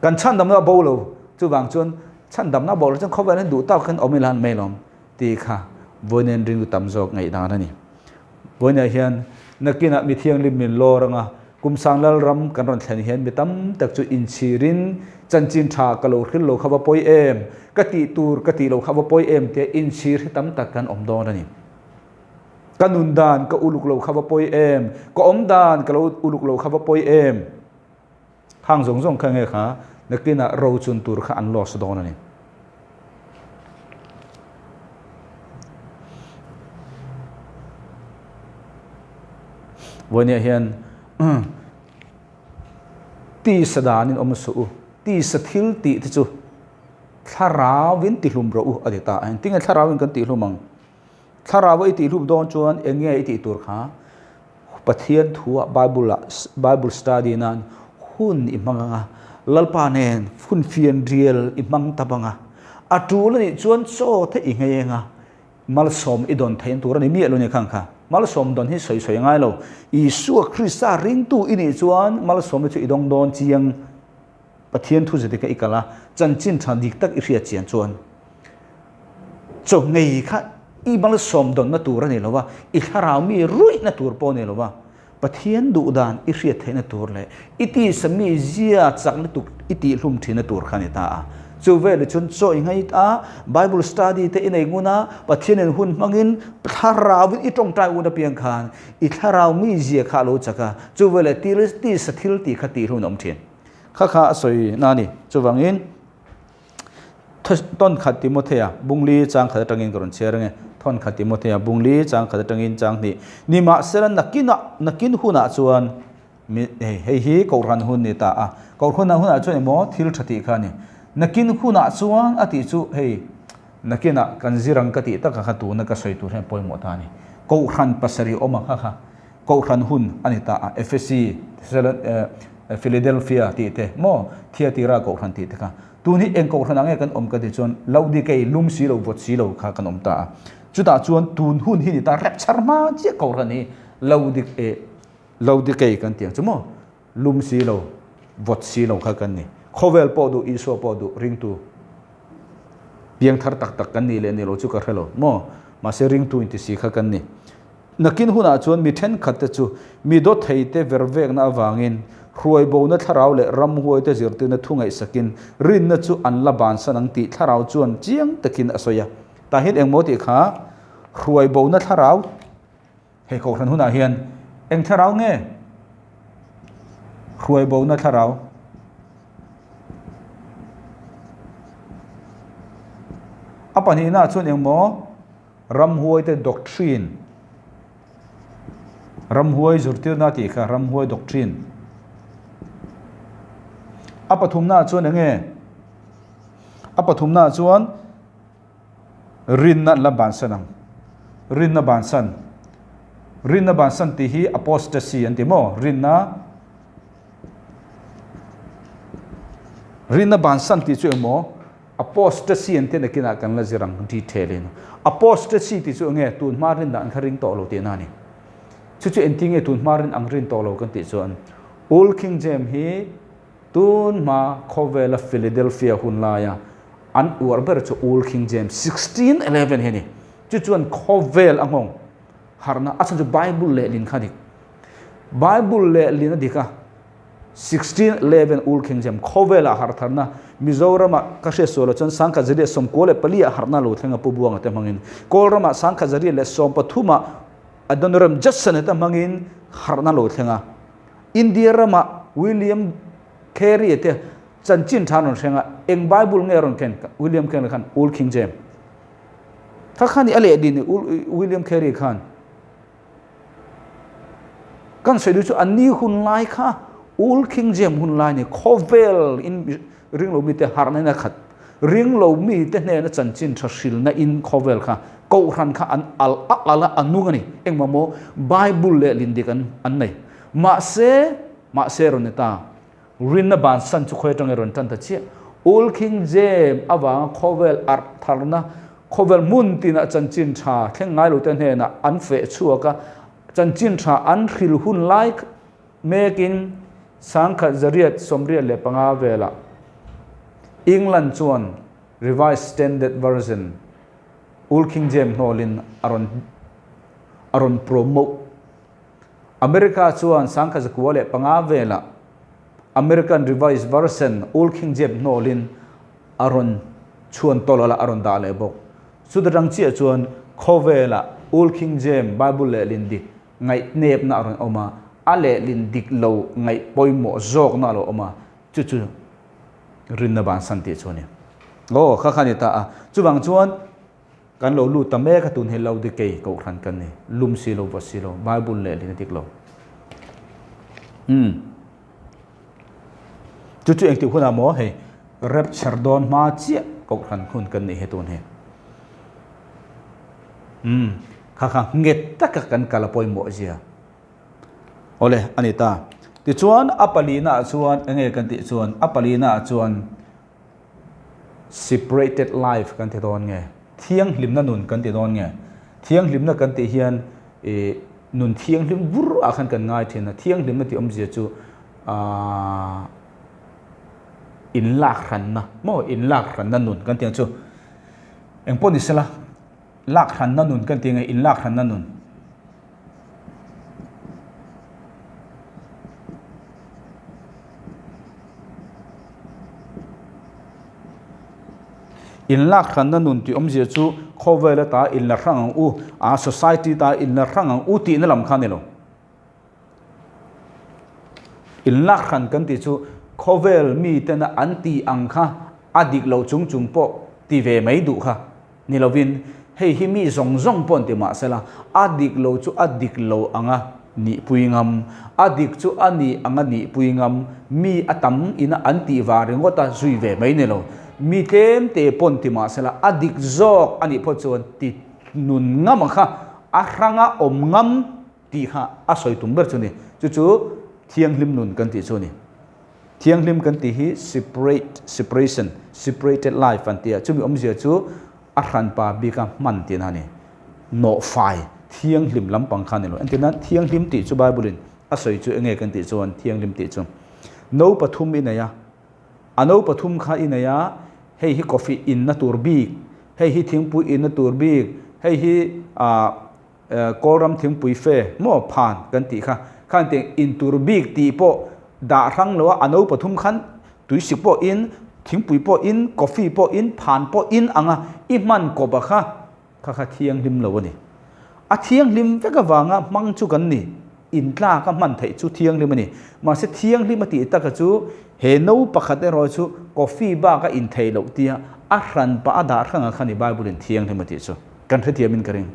Kan chhandamna a bo lo, chuvang chuan chhandamna a bo lo chuan khawvel hian duh tawk hian awm ila an mai lawm. Ti kha vawiin ringtu tam zawk ngaihdan a ni. Vawiinah hian nakinah mi thianghlim min lawr anga Kumsang Lalram kan rawn thlen hian mi tam tak chu inchhirin chanchin tha ka lo hril lo kha va pawi em, ka tih tur ka tih lo kha va pawi em tia inchhir hi tam tak kan awm dawn a ni. Ka nun dan ka uluk lo kha va pawi em, ka awm dan ka lo uluk lo kha va pawi em. Khang zawng zawng kha nge kha nakinah rochun tur kha an loss dawn a ni. Vawinia hian tisa danin awm suh u, tisa thil tih te chu thlarauin tihlum rawh u a ti ta a. Engtinge thlarauin kan tihlum ang? Thlarau i tihlum dawn chuan eng nge i tih tur kha? Pathian thua Bible ah Bible study nan hun i hmang anga, Lalpa nen hun fian rial i hmang ta bang a, a tul anih chuan chaw te i nghei anga, malsawm i dawn theihna tur a ni miah lo ni khang kha. Malsawm dawn hi sawi sawi a ngai lo. Isua Krista ringtu i nih chuan malsawmna chu i dawng dawn chiang. Pathian thu zet i kha i kal a, chanchin tha dik tak i hriat chian chuan chaw ngei kha i malsawm dawnna tur a ni lo va, i thlarau mi ruihna tur pawh a ni lo va, Pathian duh dan i hriat theihna tur leh i tisa mi zia chak lutuk i tihhlum thinna tur kha a ni ta a. Chu veleh chuan chaw i ngait a, Bible study te i nei ngun a, Pathianin hun hmangin thlarauin i tawngtai un apiang khan i thlarau mi zia kha a lo chak a, chu veleh tisa thil tih kha tihhlum a awm thin. Kha kha a sawi na a ni. Chuvangin Thawn khat Timothea bungli chang khat atangin ka rawn chhiar ange. Thawn khat Timothea bungli chang khat atangin chang hnih. Nimahsela nakinah nakin hunah chuan mi hei hei hi kohhran hun ni ta a. Kohhran hunah chuan emaw thil tha tih kha a ni. Nakin hunah chuan a tih chu hei nakinah kan zir ang ka tih taka kha tuna ka sawi tur hian pawimawh ta a ni. Kohhran pasarih awm ang kha kha Kohhran hun a ni ta a, Ephesi, Philadelphia tih te maw, Thyatira kohhran tih te kha. Tun hi eng kohhran ah nge kan awm ka tih chuan Laodikei lum si lo vawt si lo kha kan awm ta a. Chutah chuan tun hun hi ni ta rapchar hma chiah kohhran hi Laodikei kan ti ang chu maw, lum si lo vawt si lo kha kan ni. Khawvel pawh duh Isua pawh duh ringtu piangthar tak tak kan nih leh ni lo chu ka hre lo maw, mahse ringtu inti si kha kan ni. Nakin hunah chuan mi thenkhatte chu mi dawtheite vervekna avangin hruaibona thlarau leh ramhuaite zirtirna thu ngaihsakin rinna chu an la bansan ang tih thlarau chuan chiang takin a sawi a. Tah hian engmaw tih kha hruaibona thlarau hei kohhran hunah hian eng thlarau nge hruaibona thlarau? A pahnihnaah chuan engmaw? Ramhuaite doctrine, Ramhuai zirtirna tih kha ramhuai doctrine. A pathumnaah chuan eng nge? A pathumnaah chuan rinna an la bansan ang. Rinna bansan. Rinna bansan tih hi apostasy an ti maw? Rinna Rinna bansan tih chu eng maw? Apostasy an tih nakinah kan la zir ang detail in. Apostasy tih chu enge tun hma rin dan kha ring tawh lo tihna a ni. Chu chu engtin nge tun hma rin ang rin tawh lo kan tih chuan Old King James hi tun hma khawvela Philadelphia hun laia an uar ber chu Old King James 1611 hi a ni. Chu chuan khawvel a nghawng harhna a chhan chu Bible lehlin kha a dik. Bible lehlin a dik a. 1611 Ul King James khawvelah harhtharna Mizoramah ka hriat sual loh chuan 1994 ah harhna lo thleng a Pu Buanga te hmangin Kawlramah 1913 ah Adoniram Judson te hmangin harhna lo thleng a India ramah William Carey te chanchin tha an rawn hreng a, eng Bible nge a rawn ken? William Carey khan Old King James. Kha khan i a leh din William Carey khan. Kan sawi duh chu an ni hun lai kha Old King James hun lai ni khawvel in ring lo mite harhna in a khat. Ring lo mite hnena chanchin tha hrilna in khawvel kha kohhran kha an al a al a, a nung a ni. Engmah maw Bible leh lindik an an nei. Mahse, mahse rawn ni ta. Rinna bansan chu khawi atanga rawn tan ta chiah. Old King James avanga khawvel arh tharna, khawvel hmun tinah chanchin tha thleng ngai lote hnenah an feh chhuak a, chanchin tha an hril hun lai mekin 1885 velah England chuan Revised Standard Version, Old King James hnawlin a rawn a rawn promote. America chuan 1905 velah American Revised Version, Old King James hnawlin a rawn chhuan tawlh a, a rawn dah leh bawk. Chuta tang chiah chuan khawvelah Old King James Bible lehlin dik ngaihnepna a rawn awm a, a lehlin dik lo ngaih pawimawh zawkna a lo awm a, chu chu rinna bansan tih chu a ni. Aw, kha kha a ni ta a. Chuvang chuan Kan lo lut ta mek a, tun hi Laodikei kohhran kan ni. Lum si lo, vawt si lo, Bible lehlin a dik lo. Umm. Chu chu engtik hunah maw hei rapture dawn hma chiah kohhran hun kan nih hi tun hi. Umm. Kha kha nghet taka kan kal a pawimawh zia. Awle, a ni ta. Tichuan a palina ah chuan enge kan tih chuan a palina ah chuan Separated life kan ti dawn nge? Thianghlimna nun kan ti dawn nge? Thianghlimna kan tih hian ih nun thianghlim vur ah khan kan ngai thin a, thianghlimna tih awmzia chu aah inlak hranna maw inlak hranna nun kan tih ang chu. Engpawh ni sela lak hranna nun kan tih nge inlak hranna nun. Inlak hranna nun tih awmzia chu khawvel ata inla hrang ang u, a society ta inla hrang ang u tihna lam kha a ni lo. Inlak hran kan tih chu khawvel mitena an tih ang kha a dik lo chung chung pawh ti ve mai duh kha. Ni lovin, hei hi mi zawng zawng pawh an ti mah sela, a dik lo chu a dik lo anga nihpui ngam, a dik chu a nih anga nihpui ngam, mi a tam ina an tih vang ringawt a zui ve mai ni lo. Mi tlem te pawh an ti mah sela, a dik zawk a nih phawt chuan ti nun ngam ang kha, a hranga awm ngam tih kha a sawi tum ber chu a ni. Chu chu thianghlim nun kan tih chu a ni. Thianghlim kan tih hi separate, separation, separated life an ti a, chumi awmzia chu a hranpa bika hman tihna a ni. Nawhfai, thianghlim lampang kha a ni lo. Entirna, thianghlim tih chu Bible-in a sawi chu enge kan tih chuan thianghlim tih chu no pathum i nei a, a no pathum kha i nei a, hei hi coffee inna tur bik, hei hi thingpui inna tur bik, hei hi ah Kawlram thingpui fe maw phan kan tih kha, khan tiang intur bik tih pawh dah hrang lo a, a no pathum khan tuisik pawh in, thingpui pawh in, coffee pawh in, phan pawh in anga i hman kawp a kha, kha kha thianghlim lo a ni. A thianghlim vek avanga hmang chu kan ni, intlak a hman theih chu thianghlim a ni. Mahse thianghlim a tih taka chu he no pakhat erawh chu coffee bak a intheih loh tia a hran pah a dah hrang a kha ni Bible in thianghlim a tih chu. Kan hrethiam in ka ring.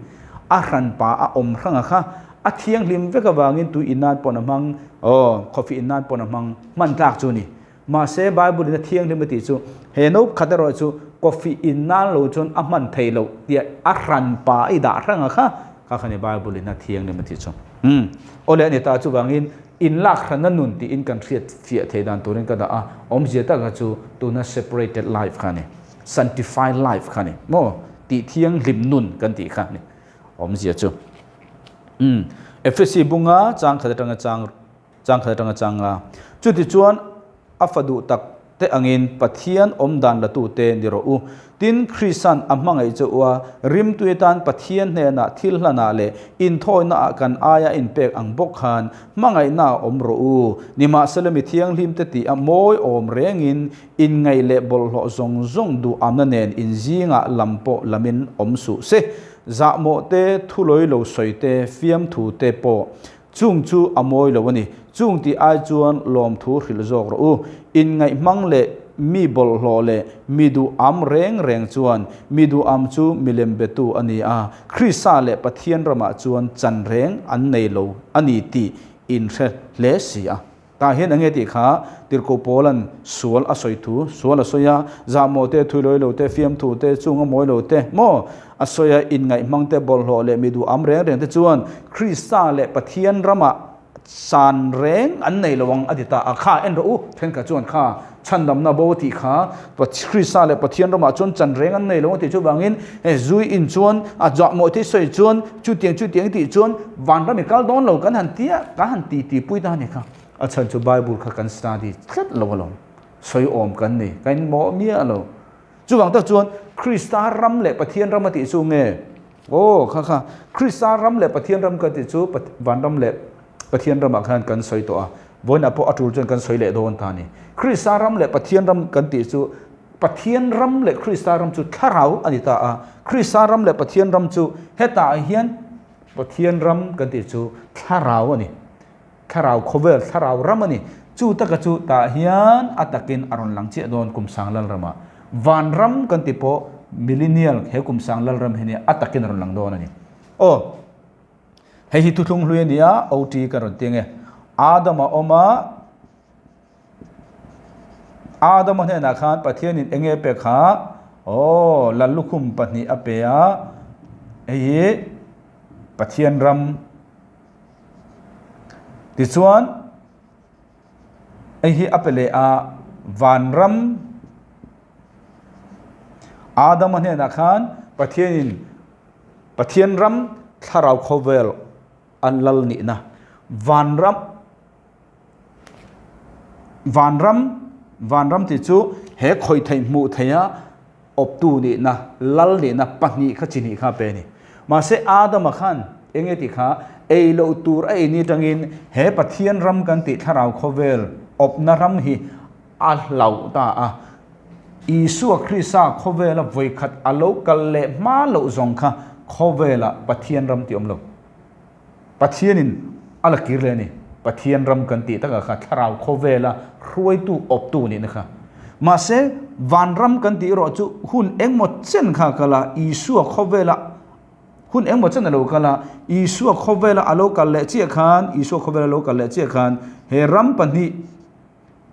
A hranpa a awm hrang a kha, a thianghlim vek avangin tui in nan pawn a hmang, aw, coffee in nan pawn a hmang, hman tlak chu a ni. Mahse, Bible in a thianghlim a tih chu, he no khat erawh chu coffee in nan lo chuan a hman thei loh tia a hranpa a i dah hrang a kha, kha kha ni Bible in a thianghlim a tih chu. Umm, aw le a ni ta, chuvangin in lak hranna nun tiin kan hriat fiah thei dan turin ka dah a, awmzia taka chu tuna separated life kha a ni. Sanctified life kha ni maw tih thianghlim nun kan tih kha ni awmzia chu umm Ephesi bunga chang khat atanga chang chang khat atanga chang a chuti chuan a fa duh tak te angin Pathian awm dan la tu te ni rawh u tin Krista'n a hmangaih che u a rimtui atan Pathian hnenah thil hlanah leh inthawina ah kan aia inpek ang bawk khan hmangaihna ah awm rawh u nimahsela mi thianghlim te tih a mawi awm rengin Inngaih leh bawlhhlawh zawng zawng duh amna nen inzingah lam pawh lamin awm suh se. Zahmawh te, thulawi lo sawi te, fiamthu te pawh chung chu a mawi lo a ni. Chung tih ai chuan lawmthu hrilh zawk rawh u. Inngaih hmang leh mi bawlhhlawh leh mi duh am reng reng chuan mi duh am chu milem betu a ni a, Krista leh Pathian ramah chuan chan reng an nei lo a ni tih inhre hle si a. Tah hian enge tih kha Tirhkoh Paula'n sual a sawi thu, sual a sawi a, zahmawh te, thuilawi lo te, fiamthu te, chung a mawi lo te maw a sawi a, inngaih hmang te, bawlhhlawh leh mi duh am reng reng te chuan Krista leh Pathian ramah San reng an nei lo ang a ti ta a, kha en rawh u, thenkhat chuan kha chhandamna bo a tih kha Krista leh Pathian ramah chuan chan reng an nei lo a tih chuvangin he zui in chuan a zahmawh thei sawi chuan chutiang chutiang tih chuan vanram i kal dawn lo kan han tia kan han ti ti pui ta a ni kha. A chhan chu Bible kha kan study tlat lo alawm, sawi awm kan ni, kan inmawh miah lo. Chuvang tak chuan Krista ram leh Pathian ram a tih chu nge? Aw, kha kha, Krista ram leh Pathian ram ka tih chu vanram leh Pathian ramah khan kan sawi tawh a, vawiinah pawh a tul chuan kan sawi leh dawn ta a ni. Krista ram leh Pathian ram kan tih chu Pathian ram leh Krista ram chu thlarau a ni ta a, Krista ram leh Pathian ram chu hetah hian Pathian ram kan tih chu thlarau a ni. Thlarau khawvel, thlarau ram a ni. Chu taka chu tah hian a takin a rawn lang chiah dawn kum sang lal ramah. Van ram kan ti pawh millennial he kum sang lal ram hi nia a takin a rawn lang dawn a ni. Aw, hei hi thuthlung hlui a ni a, OT ka rawn ti ang e. Adama awm a, Adama hnenah khan Pathianin eng nge pe kha? Aw, Lallukhum pahnih a pe a, hei hi Pathian ram Tichuan, hei hi a pe leh a, vanram Adama hnenah khan Pathianin Pathian ram thlarau khawvel an lal nihna vanram vanram vanram tih chu he khawih theih hmuh theiha awptu nihna lal nihna pahnih kha chi hnih kha a pe a ni. Mahse Adama khan eng nge tih kha ei loh tur a ei ni atangin he Pathian ram kan tih thlarau khawvel awpna ram hi a hlauh ta a. Isua Krista khawvela vawikhat a lo kal leh hma loh zawng kha khawvela Pathian ram tih awm lo. Pathianin a la kir leh a ni. Pathian ram kan tih takah kha thlarau khawvela hruaitu awptu nihna kha. Mahse, vanram kan tih erawh chu hun engmaw chen kha a kal a, Isua khawvela hun engmaw chen a lo kal a, Isua khawvela a lo kal leh chiah khan, Isua khawvela a lo kal leh chiah khan he ram pahnih,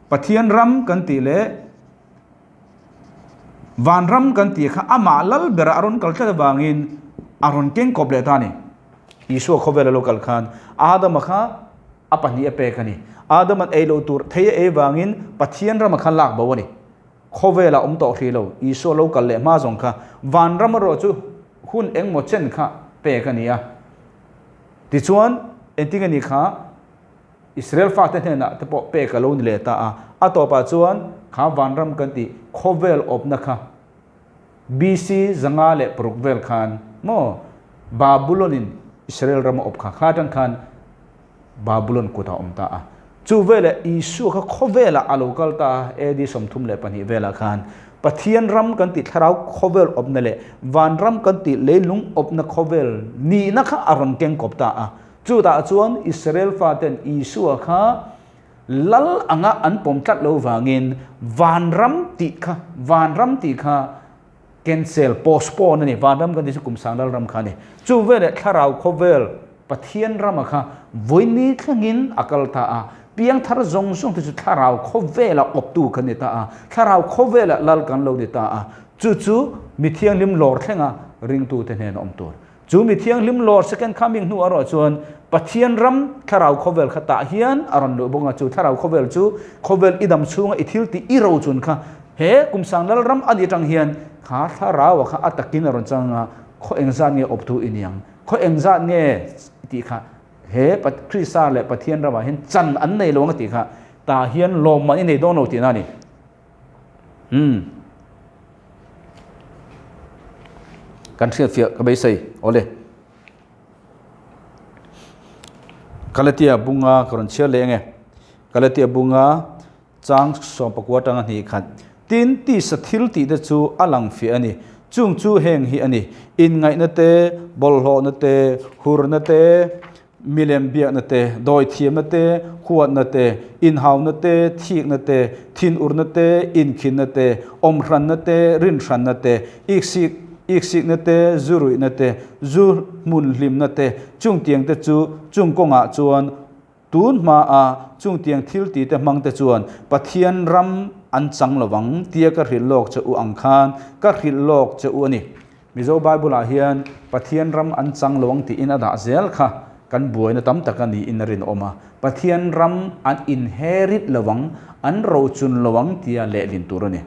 Pathian ram kan tih leh Vanram kan tih kha amah lal berah a rawn kal tlat avangin a rawn keng kawp leh ta a ni. Isua khawvel a lo kal khan Adama kha a pahnih a pek a ni. Adama'n ei loh tur thei a ei vangin Pathian rama kha lak bo a ni. Khawvelah awm tawh hrih lo, Isua lo kal leh hma zawng kha vanram erawh chu hun engmaw chen kha pek a ni a. Tichuan, engtin a nih kha? Israel fate hnenah te pawh pek a lo ni leh ta a, a tawpah chuan kha vanram kan tih khawvel awpna kha BC 506 vel khan maw Babulon-in Israel ram a awp kha, kha atang khan Babulon kutah a awm ta a. Chu veleh Isua kha khawvelah a lo kal ta a, AD 32 velah khan Pathian ram kan tih thlarau khawvel awpna leh vanram kan tih leilung awpna khawvel nihna kha a rawn keng kawp ta a. Chutah chuan Israel faten Isua kha lal anga an pawm tlat lo vangin vanram tih kha, vanram tih kha cancel, postpone a ni. Vanram kan tih chu kum sang lal ram kha a ni. Chu veleh thlarau khawvel Pathian rama kha vawini thlengin a kal ta a. Piangthar zawng zawng te chu thlarau khawvela awptu kan ni ta a. Thlarau khawvela lal kan lo ni ta a. Chu chu mi thianghlim lawr thlenga ringtute hnena awm tur. Chu mi thianghlim Lord second coming hnu erawh chuan Pathian ram thlarau khawvel kha tah hian a rawn luh bawk a, chu thlarau khawvel chu khawvel i dam chhunga i thil tih i ro chun kha he kum sang lal ram a nih atang hian kha thlarau a kha a takin a rawn chang a, khaw engzat nge awptu i niang, khaw engzat nge tih kha he Krista leh Pathian ramah hian chan an nei lo ang a tih kha tah hian lawmman i nei dawn lo tihna a ni. Umm. Kan hriat fiah ka beisei. Awle. Galatia bunga ka rawn chhiar leh ange. Galatia bunga chang sawmpakua atanga hnih khat. Tin, tisa thil tih te chu a lang fiah a ni. Chung chu heng hi a ni. Inngaihna te, bawlhhlawhna te, hurna te. Milem biakna te, dawithiamna te, huatna te, inhauna te, thikna te, thinurna te, inkhinna te, awmhranna te, rinhranna te, iksik iksikna te, zu ruihna te, zu hmun hlimna te, chungtiang te chu chung kawngah chuan tun hmaa chungtiang thil ti te hmang te chuan Pathian ram an chang lovang tia ka hrilh lawk che u ang khan ka hrilh lawk che u a ni. Mizo Bible-ah hian Pathian ram an chang lo ang tiin a dah zel kha kan buaina tam tak a niin a rinawm a. Pathian ram an inherit lo ang, an rochun lo ang tia lehlin tur a ni.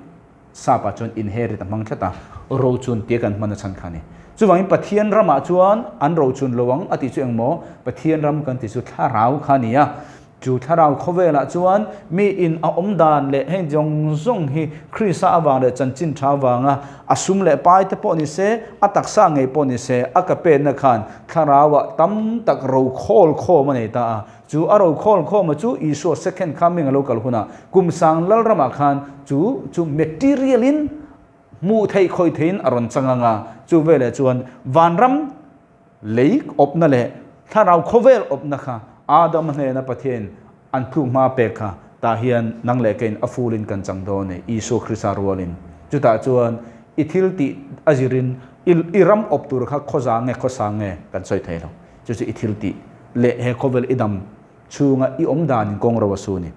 Sap-ah chuan inherit a hmang tlat a, rochun tia kan hman a chhan kha a ni. Chuvangin Pathian ramah chuan an rochun lo ang a tih chu engmaw? Pathian ram kan tih chu thlarau kha a ni a. Chu thlarau khawvelah chuan mi in a awm dan leh heng zawng zawng hi Krista avang leh chanchin tha avanga a sum leh pai te pawh ni se, a taksa ngei pawh ni se, a ka penna khan thlarauah tam tak ro khawl khawm a nei ta a. Chu a ro khawl khawma chu Isua second coming a lo kal hunah kum sang Lalramah khan chu chu material in hmuh theih khawih theihin a rawn chang ang a, chu veleh chuan vanram Lei awpna leh thlarau khawvel awpna kha Adama hnena Pathian an tluk hma pek kha tah hian nang leh keiin a fulin kan chang dawn e, Isua Krista rualin. Chutah chuan i thil tih a zirin i ram awp tur kha khawza nge khawsa nge kan sawi thei lo. Chu chu i thil tih leh he khawvel i dam chhunga i awm danin kawng ro a su a ni.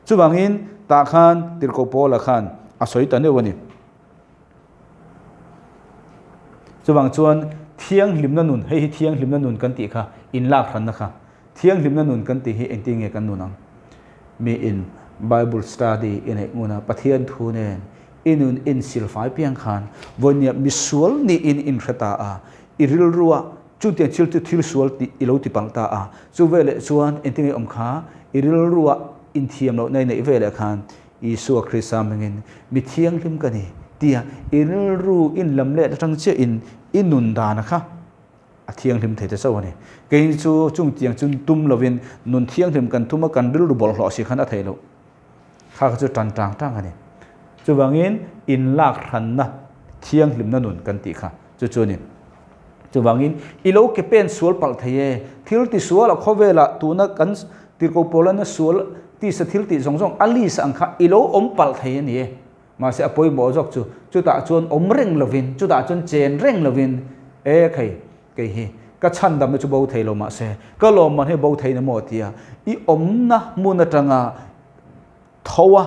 Chuvangin tah khan Tirhkoh Paula khan a sawi ta neuh a ni. Chuvang chuan thianghlimna nun, hei hi thianghlimna nun kan tih kha, inlak hranna kha, thianghlimna nun kan tih hi engtin nge kan nun ang? Miin Bible study i neih ngun a, Pathian thu nen i nun insilfai piang khan vawinia misual niin inhre ta a, i rilrua chutiang thil chu thil sual tih i lo ti palh ta a, chu veleh chuan engtin nge awm kha i rilrua inthiam lohna i neih veleh khan Isua Krista hmingin mi thianghlim ka ni tia i rilru in lam let atang chiahin i nun dana kha a thianghlim thei ta chauh a ni. Kei chu chungtiang chu tum lovin nun thianghlim kan tum a, kan rilru bawlhhlawh si khan a theih loh. Kha kha chu tan tang tang a ni. Chuvangin inlak hranna thianghlimna nun kan tih kha chu chu a ni. Chuvangin i lo ke pen sual palh thei e, thil ti sual a khawvelah tuna kan tirhkoh pawlana sual tisa thil tih zawng zawng a list ang kha i lo awm palh thei a ni e. Mahse a pawimawh zawk chu chutah chuan awm reng lovin, chutah chuan chen reng lovin e khei kei hi ka chhandamna chu bo thei lo mahse ka lawmman hi bo thei na maw tia i awmna hmun atanga tho a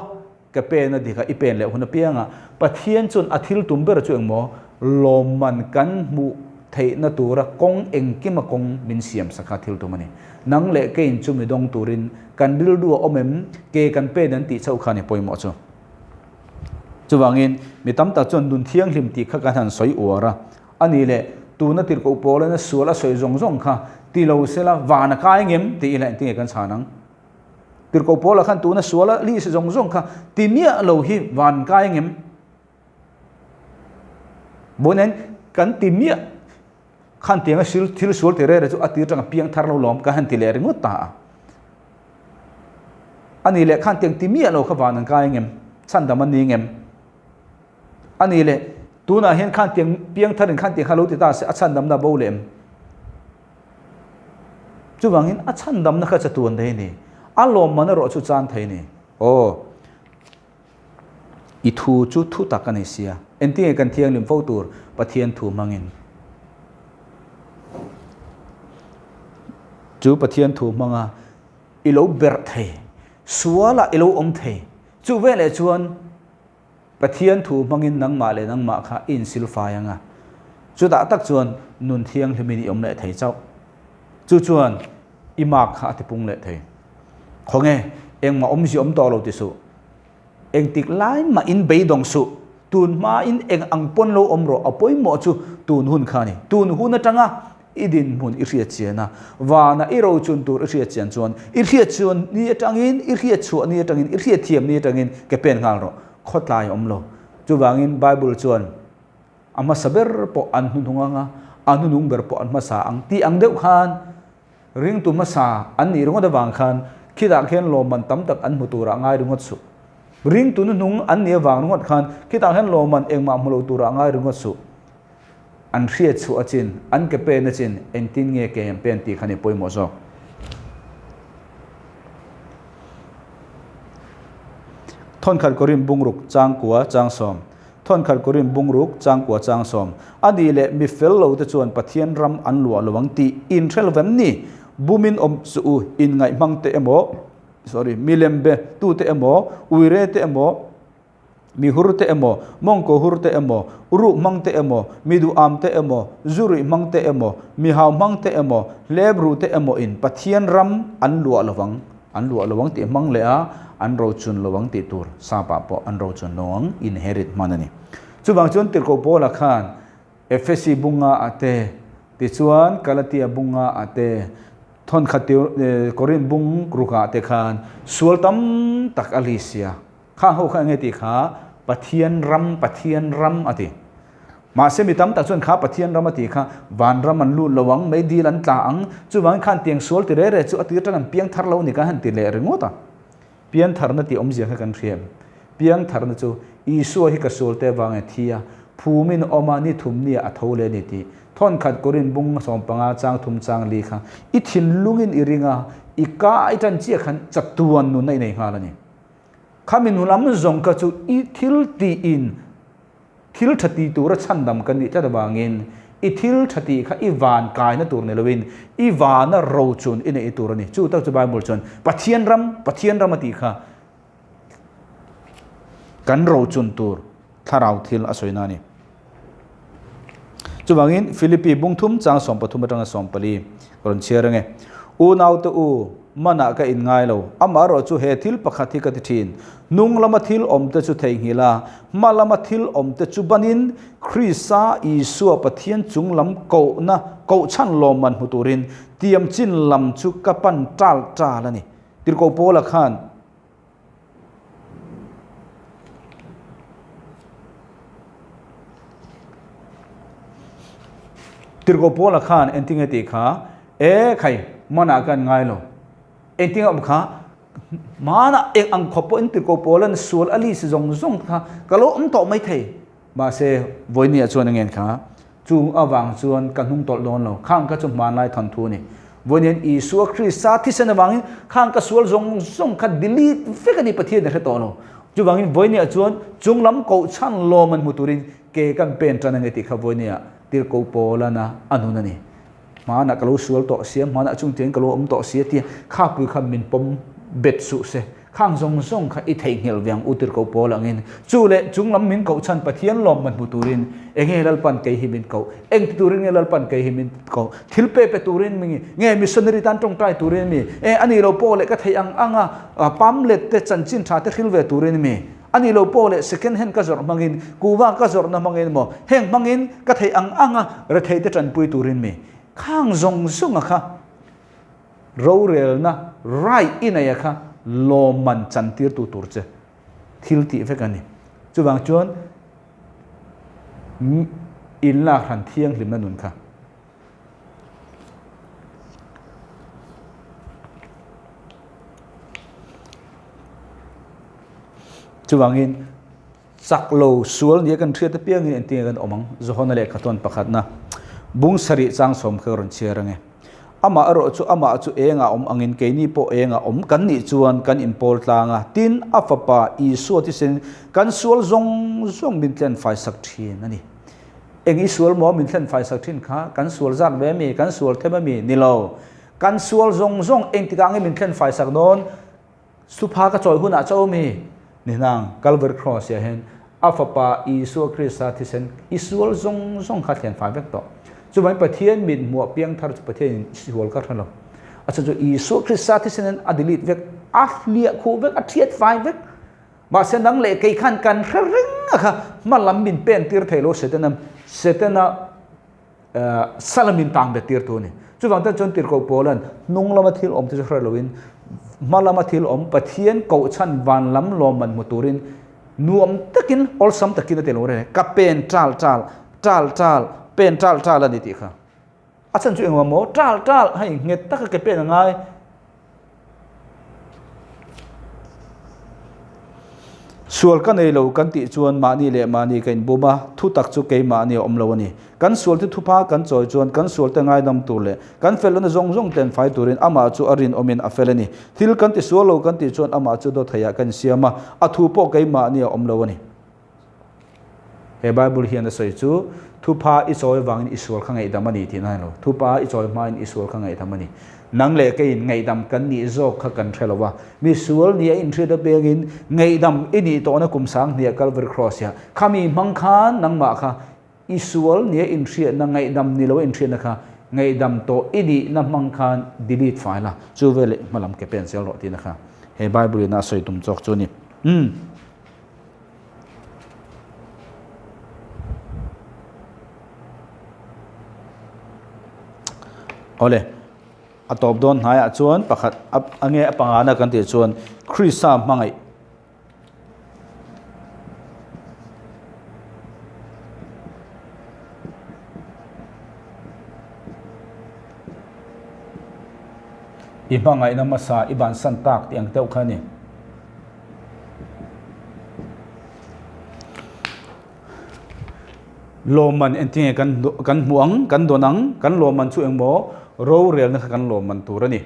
Ka pen a dik a, i pen leh hun apianga Pathian chuan a thil tum ber chu engmaw lawmman kan hmuh theihna tura kawng engkima kawng min siam sak kha thil tum a ni. Nang leh keiin chu mi dawng turin kan rilru a awm em? Ke kan pen an tih chauh kha ni pawimawh chu. Chuvangin mi tam tak chuan nun thianghlim tih kha kan han sawi uar a, a ni leh tuna tirhkoh pawlena sual a sawi zawng zawng kha ti lo sela van a kai ngem tih ila engtinge kan chhan ang? Tirhkoh Paula khan tuna suala list zawng zawng kha ti miah lo hi van kai ngem? Vawiin kan ti miah khan tianga sil thil sual ti rere chu a tir tanga piang thar lo lawm ka han ti leh ringawt ta a. Ani leh khan tiang ti miah lo kha van an kai ngem? Chhandam an ni ngem? Ani leh tunah hian khan tiang piang tharin khan tiang kha lo ti ta se a chhandamna bo leh em? Chuvangin a chhandamna kha chatuan thei a ni. A lawmman erawh chu chan thei a ni. Aw, i thu chu thu tak a ni sia. Engtinge kan thianghlim fo tur Pathian thu hmangin? Chu Pathian thu hmanga i lo berh thei, sualah i lo awm thei. Chu veleh chuan Pathian thu hmangin nangmah leh nangmah kha i insilfai ang a, chutah tak chuan nun thianghlimin i awm leh thei chauh. Chu chuan i mark kha a tipung leh thei. Khawnge, engmah awmzia awm tawh lo ti suh. Engtik lai mah in beidawng suh. Tun hmain eng ang pawn lo awm rawh, a pawimawh chu tun hun kha a ni. Tun hun atanga I dinhmun i hriat chian a, vana i rochun tur i hriat chian chuan i hriat chuan ni atangin, i hriat chhuah ni atangin, i hriat thiam ni atangin ke pen nghal rawh. Khawtlai a awm lo. Chuvangin Bible chuan a hmasa ber pawh an hnuhnung ang a, a hnuhnung ber pawh an hmasa ang tih ang deuh khan ringtu hmasa an nih ringawt avang khan khitah khian lawmman tam tak an hmu turah ngai ringawt suh. Ringtu hnuhnung an nih avang ringawt khan khitah khian lawmman engmah hmu lo turah ngai ringawt suh. An hriat chhuah a chin, an ke pen a chin, engtin nge ke an pen tih kha ni pawimawh zawk. Thawnkhat Korin bungruk changkua changsawm. Thawnkhat Korin bungruk changkua changsawm. A nih leh mi fel lo te chuan Pathian ram an luah lo ang tih inhrel vem ni? Bumin awm suh u, inngaih hmang te emaw, sorry, milem be tute emaw, uire te emaw, mi hur te emaw, mawngkaw hur te emaw, ruk hmang te emaw, mi duham te emaw, zu ruih hmang te emaw, mi hau hmang te emaw, hlep ru te emaw in Pathian ram an luah lo vang, an luah lo ang tih hmang leh a, an rochun lo ang tih tur sap ah pawh an rochun lo ang, inherit hman a ni. Chuvang chuan Tirhkoh Paula khan Efesi bunga ah te, tichuan Galatia bunga ah te, thawnkhat Korinth bung ruk ah te khan sual tam tak a li sia. Khang ho kha enge tih kha Pathian ram, Pathian ram a ti. Mahse mi tam tak chuan kha Pathian ram a tih kha van ram an lut lo ang, meidil an tla ang, chuvangin khan tiang sual ti re re chu a tir tang an piang thar lo ni kan han ti leh ringawt a. Piang tharna tih awmzia kha kan hria em? Piang tharna chu Isua hi ka sual te vang e thi a, phumin awm a, ni thum nia a tho leh a ni tih. Thawnkhat Korin bung 15 chang thum chang li kha i thinlungin i ring a, i ka i tan chiah khan chatuan nunna i nei nghal a ni. Khami nu lam zawng kha chu i thil tiin thil tha ti tura chhandam kan nih tlat avangin i thil tha tih kha i van kaina tur ni loin i vana rochun i neih tur a ni. Chu tak chu Bible chuan Pathian ram, Pathian ram a tih kha kan rochun tur thlarau thil a sawina a ni. Chuvangin Philippi bungthum chang 13 atanga 14 ka rawn chhiar ange. Unaute u, manah ka inngai lo. Amaherawh chu he thil pakhat hi ka ti thin. Hnung lama thil awmte chu theihnghilh a, hma lama thil awmte chu banin Krista Isua Pathian chung lam kohna kohchhan lawmman hmu turin tiam chin lam chu ka pan tal tal a ni. Tirhkoh Paula khan. Tirhkoh Paula khan engtinge tih kha, E khai, manah ka an ngai lo. Engtinge awm kha, Manah eng ang khawp pawhin Tirhkoh Paula'n sual a list zawng zawng kha ka lo awm tawh mai thei. Mahse, vawinia chuan a ngen kha, Chung avang chuan ka hnung tawlh dawn lo. Khang kha chu hmanlai thawnthu a ni. Vawiin Isua Krista thisen avangin khang ka sual zawng zawng kha delete vek a ni, Pathian a hre tawh lo. Chuvangin vawinia chuan chung lam kohchhan lawm an hmu turin ke kan pen tan a ni tih kha vawinia Tirhkoh Paulana a nun a ni. Hmanah ka lo sual tawh sia, hmanah chung tiangin ka lo awm tawh sia tia khapui kha min pawm bet suh se. Khang zawng zawng kha i theihnghilh ve ang u Tirhkoh Paul angin. Chu leh chung lam min koh chhan Pathian lawmman hmu turin enge Lalpan kei hi min koh? Eng ti turin nge Lalpan kei hi min koh? Thil pe pe turin mi nge missionary tan tawngtai turin mi? E a nih lo pawh leh ka theih ang anga pamlet te chanchin tha te hril ve turin mi? A nih lo pawh leh second hand ka zawrh hmangin, kuva ka zawrhna hmangin maw, heng hmangin ka theih ang anga rethei te tanpui turin mi? Khang zawng zawnga kha rorelna right i neia kha lawmman chantirtu tur che thil tih vek a ni. Chuvang chuan inlak hran thianghlimna nun kha. Chuvangin chak lo sual nia kan hriat apiangin engtin nge kan awm ang? Johana lehkha tawn pakhatna bung sarih chang sawm kha ka rawn chhiar ange. Amah erawh chu amah chu engah awm angin keini pawh engah awm kan nih chuan kan inpawl tlang a, tin a fapa Isua thisen kan sual zawng zawng min tlen faisak thin a ni. Eng i sual maw min thlen faisak thin kha? Kan sual zat ve ami? Kan sual them ami? Ni lo. Kan sual zawng zawng engtikah nge min thlen faisak dawn? Supha ka chawi hunah chauh ami? Ni hnang, Calvary Cross ah hian a fapa Isua Krista thisen i sual zawng zawng kha thlen fai vek tawh. Chuvangin Pathian mit hmuah piang thar chu Pathianin sual kha hre lo. A chhan chu Isua Krista thisenin a delete vek, a hliah khuh vek, a thiat fai vek. Mahse nang leh kei khan kan hre reng a kha hma lam min pen tir thei lo Setana, Setana sala min tang bet tir tu a ni. Chuvang tan chuan Tirhkoh Paula'n hnung lama thil awm te chu hre loin hma lama thil awm Pathian kohchhan van lam lawmman hmu turin nuam takin awlsam takin a ti lo reng ka pen tal tal, tal tal, pen tal tal a ni tih kha. A chhan chu engvang maw? Tal tal hei nghet taka ke pen a ngai. Sual ka nei lo kan tih chuan mahni leh mahni ka inbum a, thutak chu keimahni a awm lo a ni. Kan sualte thupha kan chawi chuan kan sualte ngaidam tur leh kan felna zawng zawng tlen fai turin amah chu a rinawmin a fel a ni. Thil kan ti sual lo kan tih chuan amah chu dawtheiah kan insiam a, a thu pawh keimahni a awm lo a ni. He Bible hian a sawi chu, Thupha i chawi vangin i sual kha ngaihdam a ni tih na lo. Thupha i chawi hmain i sual kha ngaihdam a ni. Nang leh keiin ngaihdam kan nih zawk kha kan hre lo a. Mi sual nia inhriat apiangin ngaihdam i nih tawhna kum sang hniah Calvary Cross ah khami hmang khan nangmah kha i sual nia inhriatna ngaihdam ni lo inhriatna kha ngaihdam tawh i nihna hmang khan delete fai la, chu veleh hmalam ke pen zel rawh tihna kha he Bible in a sawi tum chawk chu a ni. Umm. Awle, a tawp dawn hnaiah chuan pakhat a nge a pangana kan tih chuan Krista hmangaih I hmangaihna hmasa i bansan tak tih ang deuh kha a ni. Lawmman engtinge kan kan hmuh ang, kan dawn ang, kan lawmman chu engmaw rorelna kha kan lawmman tur a ni.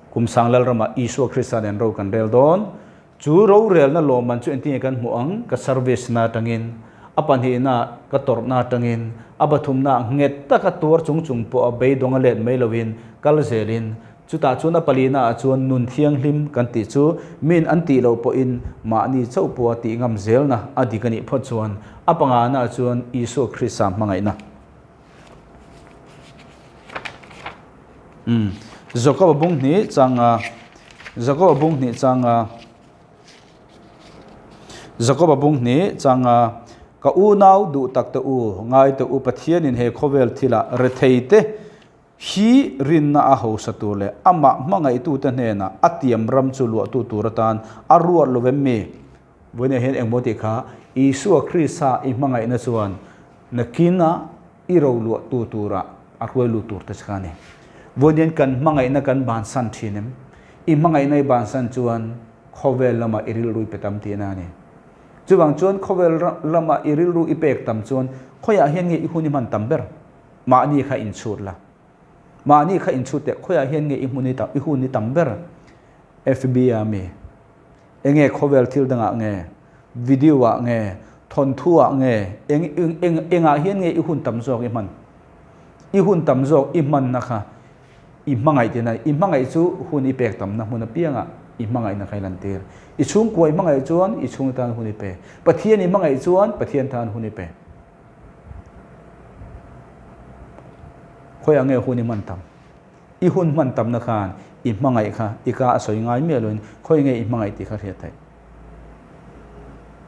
Kum sang Lalramah Isua Krista nen ro kan rel dawn. Chu rorelna lawmman chu engtinge kan hmuh ang, ka service na atangin, a pahnihna ka tawrhna atangin, a pathumna nghet taka tuar chung chung pawha beidawng a let mai lovin kal zelin Chutah chuan a palina ah chuan nun thianghlim kan tih chu min an tih loh pawhin mahni chauh pawha tih ngam zelna a dik a nih phawt chuan a pangana ah chuan Isua Krista hmangaihna. Umm. Jakoba bung hnih changa Jakoba bung hnih changa Jakoba bung hnih changa ka unau duh tak te u ngai te u Pathianin he khawvel thilah rethei te Hi rinna a hausa tur leh amah hmangaihtute hnenah a tiam ram chu luahtu tur atan a ruat lo vem mi? Vawiinah hian engmaw tih kha Isua Krista i hmangaihna chuan nakina i ro luahtu turah a hruai lut tur te kha a ni. Vawiin hian kan hmangaihna kan bansan thin em? I hmangaihna i bansan chuan khawvel lamah i rilru i pe tam tihna a ni. Chuvang chuan khawvel lamah i rilru i pek tam chuan khawiah hian nge i hun i hman tam ber? Mahni kha inchhut la. Mahni kha inchhut teh khawiah hian nge i hmun i tam i hun i tam ber? FB ah mi? Enge khawvel thil dangah nge? Video ah nge? Thawnthu ah nge? Eng eng eng engah hian nge i hun tam zawk i hman? I hun tam zawk i hmanna kha i hmangaih tihna i hmangaih chu hun i pek tamna hmun apiangah i hmangaihna kha i lantir. I chhungkua i hmangaih chuan i chhung tan hun i pe. Pathian i hmangaih chuan Pathian tan hun i pe. Khawiah nge hun i hman tam? I hun hman tamna khan i hmangaih kha i ka a sawi ngai miah loin khawi nge i hmangaih tih kha hriat theih.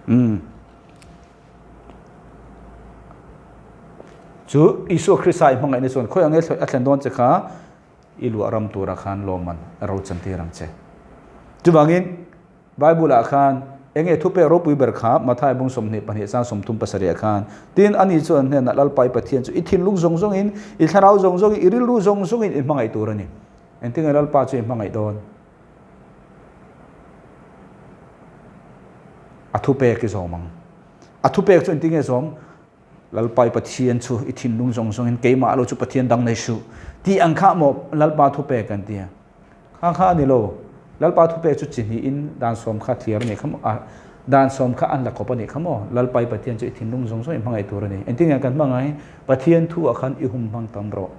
Umm. Chu Isua Krista i hmangaihna chuan khawiah nge a thlen dawn che kha i luah ram turah khan lawmman a ro chantir ang che. Chuvangin Bible-ah khan eng nge thupek ropui ber kha Mathai bung 22 chang 37 ah khan tin ani chu an hnenah Lalpa i Pathian chu i thinlung zawng zawngin, i thlarau zawng zawngin, i rilru zawng zawngin i hmangaih tur a ni. Engtin nge Lalpa chu i hmangaih dawn? A thupek i zawm ang. A thupek chu engtin nge zawm? Lalpa i Pathian chu i thinlung zawng zawngin keimah lo chu Pathian dang nei suh tih ang kha maw Lalpa thupek an ti a. Kha kha a ni lo. Lalpa thupek chu chi hnihin dan sawm kha thliar a nih kha maw? A, dan sawm kha an la kawp a nih kha maw? Lalpa i Pathian chu i thinlung zawng zawng i hmangaih tur a ni. Engtin nge kan hmangaih? Pathian thu ah khan i hum hmang tam rawh.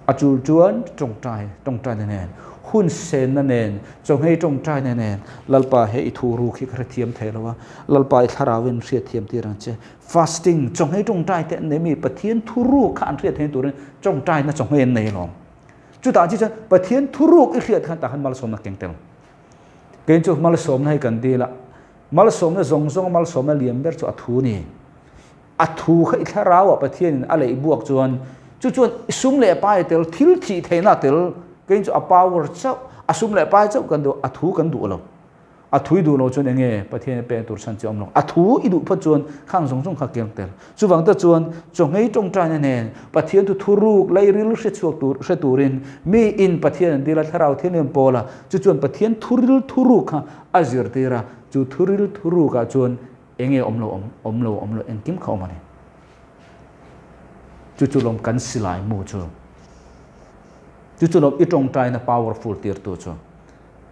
A chul chuan tawngtai, tawngtaina nen, hun senna nen, chawhmei tawngtaina nen, Lalpa he i thu ruk hi ka hrethiam thei lo a, Lalpa i thlarauin hriatthiam tir ang che. Fasting, chawhmei tawngtai te an nei mi, Pathian thu ruk kha an hriat theih turin tawngtaina chawhmei an nei alawm. Chutah chi chuan Pathian thuruk i hriat khan tah khan malsawmna keng tel. Kei chu malsawmna hi kan dil a, malsawmna zawng zawng malsawmna lian ber chu a thu ni. A thu kha i thlarau ah Pathianin a leih buak chuan chu chuan sum leh pai tel, thil thih theihna tel, kei chu a power chauh, a sum leh pai chauh kan duh, a thu kan duh lo. A thu i duh lo chuan enge Pathian i pek tur chhan chi awm lo. A thu i duh phawt chuan khang zawng zawng kha keng tel. Chuvang te chuan chawngei tawngtaina nen Pathian thu thuruk lairil hre chhuak tur hre turin mi in Pathian an dil a, Thlarau Thianghlim pawl a, chu chuan Pathian thuril thuruk kha a zirtir a, chu thuril thuruk ah chuan enge awm lo awm awm lo awm lo engkim kha awm a ni. Chu chu lawm kan silai mu chu. Chu chu lawm i tawngtaina powerful tirtu chu.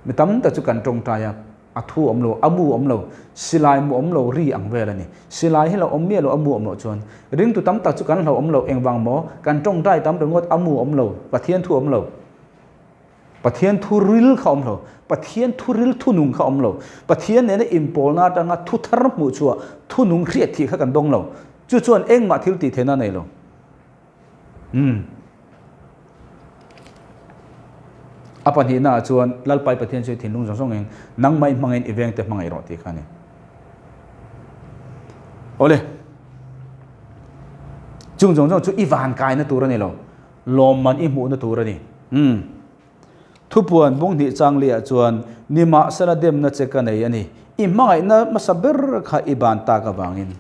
Mi tam tak chu kan tawngtai a, a thu awm lo, a mu awm lo, silai mu awm lo ri ang vel a ni. Silai hi lo awm miah lo, a mu awm loh chuan ringtu tam tak chu kan hlauh awm lo, engvang maw? Kan tawngtai tam ringawt, a mu awm lo, Pathian thu awm lo. Pathian thu ril kha awm lo, Pathian thu ril thunung kha awm lo, Pathian nena inpawlna atanga thu thar hmuh chhuah thunung hriat thih kha kan dawng lo. Chu chuan engmah thil tih theihna a nei lo. Umm. A pahnihna ah chuan Lalpai Pathian chu i thinlung zawng zawngin nangmah i hmangin i vengte hmangaih rawh tih kha a ni. Awle. Chung zawng zawng chu i van kaina tur a ni lo. Lawmman i hmuhna tur a ni. Umm. Thupuan bung hnih chang liah chuan nimahsela demna che ka nei a ni. I hmangaihna hmasa ber kha i ban tak avangin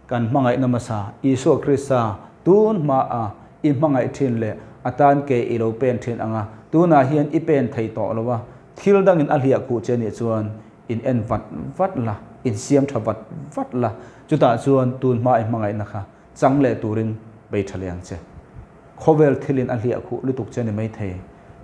kan hmangaihna hmasa Isua Krista tun hmaa i hmangaih thin leh a tan ke i lo pen thin ang a, tunah hian i pen thei tawh lo a, thil dangin a hliah khuh che nih chuan in en vat vat la, in siam tha vat vat la, chutah chuan tun hmaa i hmangaihna kha chang leh turin bei tha leh ang che. Khawvel thilin a hliah khuh lutuk che ni maithei.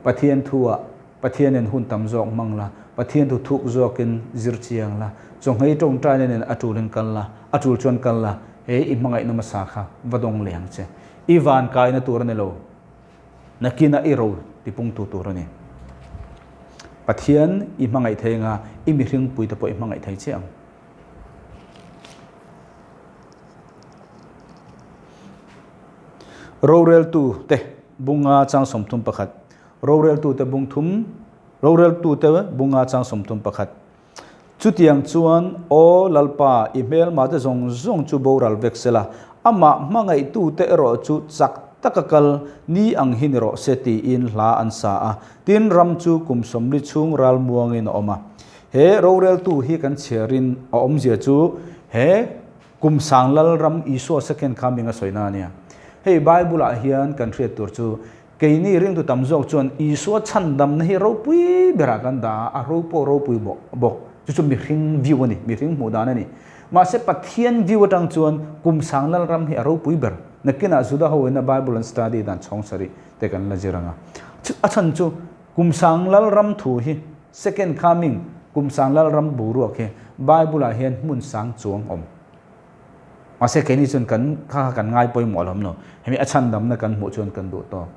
Pathian thu-ah Pathianin hun tam zawk hmang la, Pathian thu thuk zawkin zir chiang la, chawngei tawngtaina nen a tulin kal la, a tul chuan kal la, he i hmangaihna hmasa kha va dawng leh ang che. I van kaina tur a ni lo, nakina i ro tipungtu tur a ni. Pathian i hmangaih thei anga i mihringpui te pawh i hmangaih thei chiah ang. Roreltu te bunga chang 31. Roreltute bung thum, Roreltute bunga chang 31. Chutiang chuan, Aw Lalpa, i hmelmate zawng zawng chu boral vek sela, amah hmangaihtute erawh chu chak taka kal ni ang hi ni rawh se tiin hla an sa a. Tin, ram chu kum 40 chhung ral muangin a awm a. He roreltu hi kan chhiarin a awmzia chu he Kum sang lal ram Isua second coming a sawina a nia. Hei Bible ah hian kan hriat tur chu keini ringtu tam zawk chuan Isua chhandamna hi ropui berah kan dah a, a ro pawh ropui bawk. Chu chu mihring view a ni, mihring hmuh dan a ni. Mahse Pathian view atang chuan kum sang lal ram hi a ropui ber. Nakinah Juda ho ina Bible an study dan chhawng sarih te kan la zir ang a. A chhan chu Kum sang lal ram thu hi Second coming, kum sang lal ram boruak hi Bible ah hian hmun sang chuang awm. Mahse keini chuan kan kha kha kan ngai pawimawh lo lo. Hemi a chhandamna kan hmuh chuan kan duh tawk.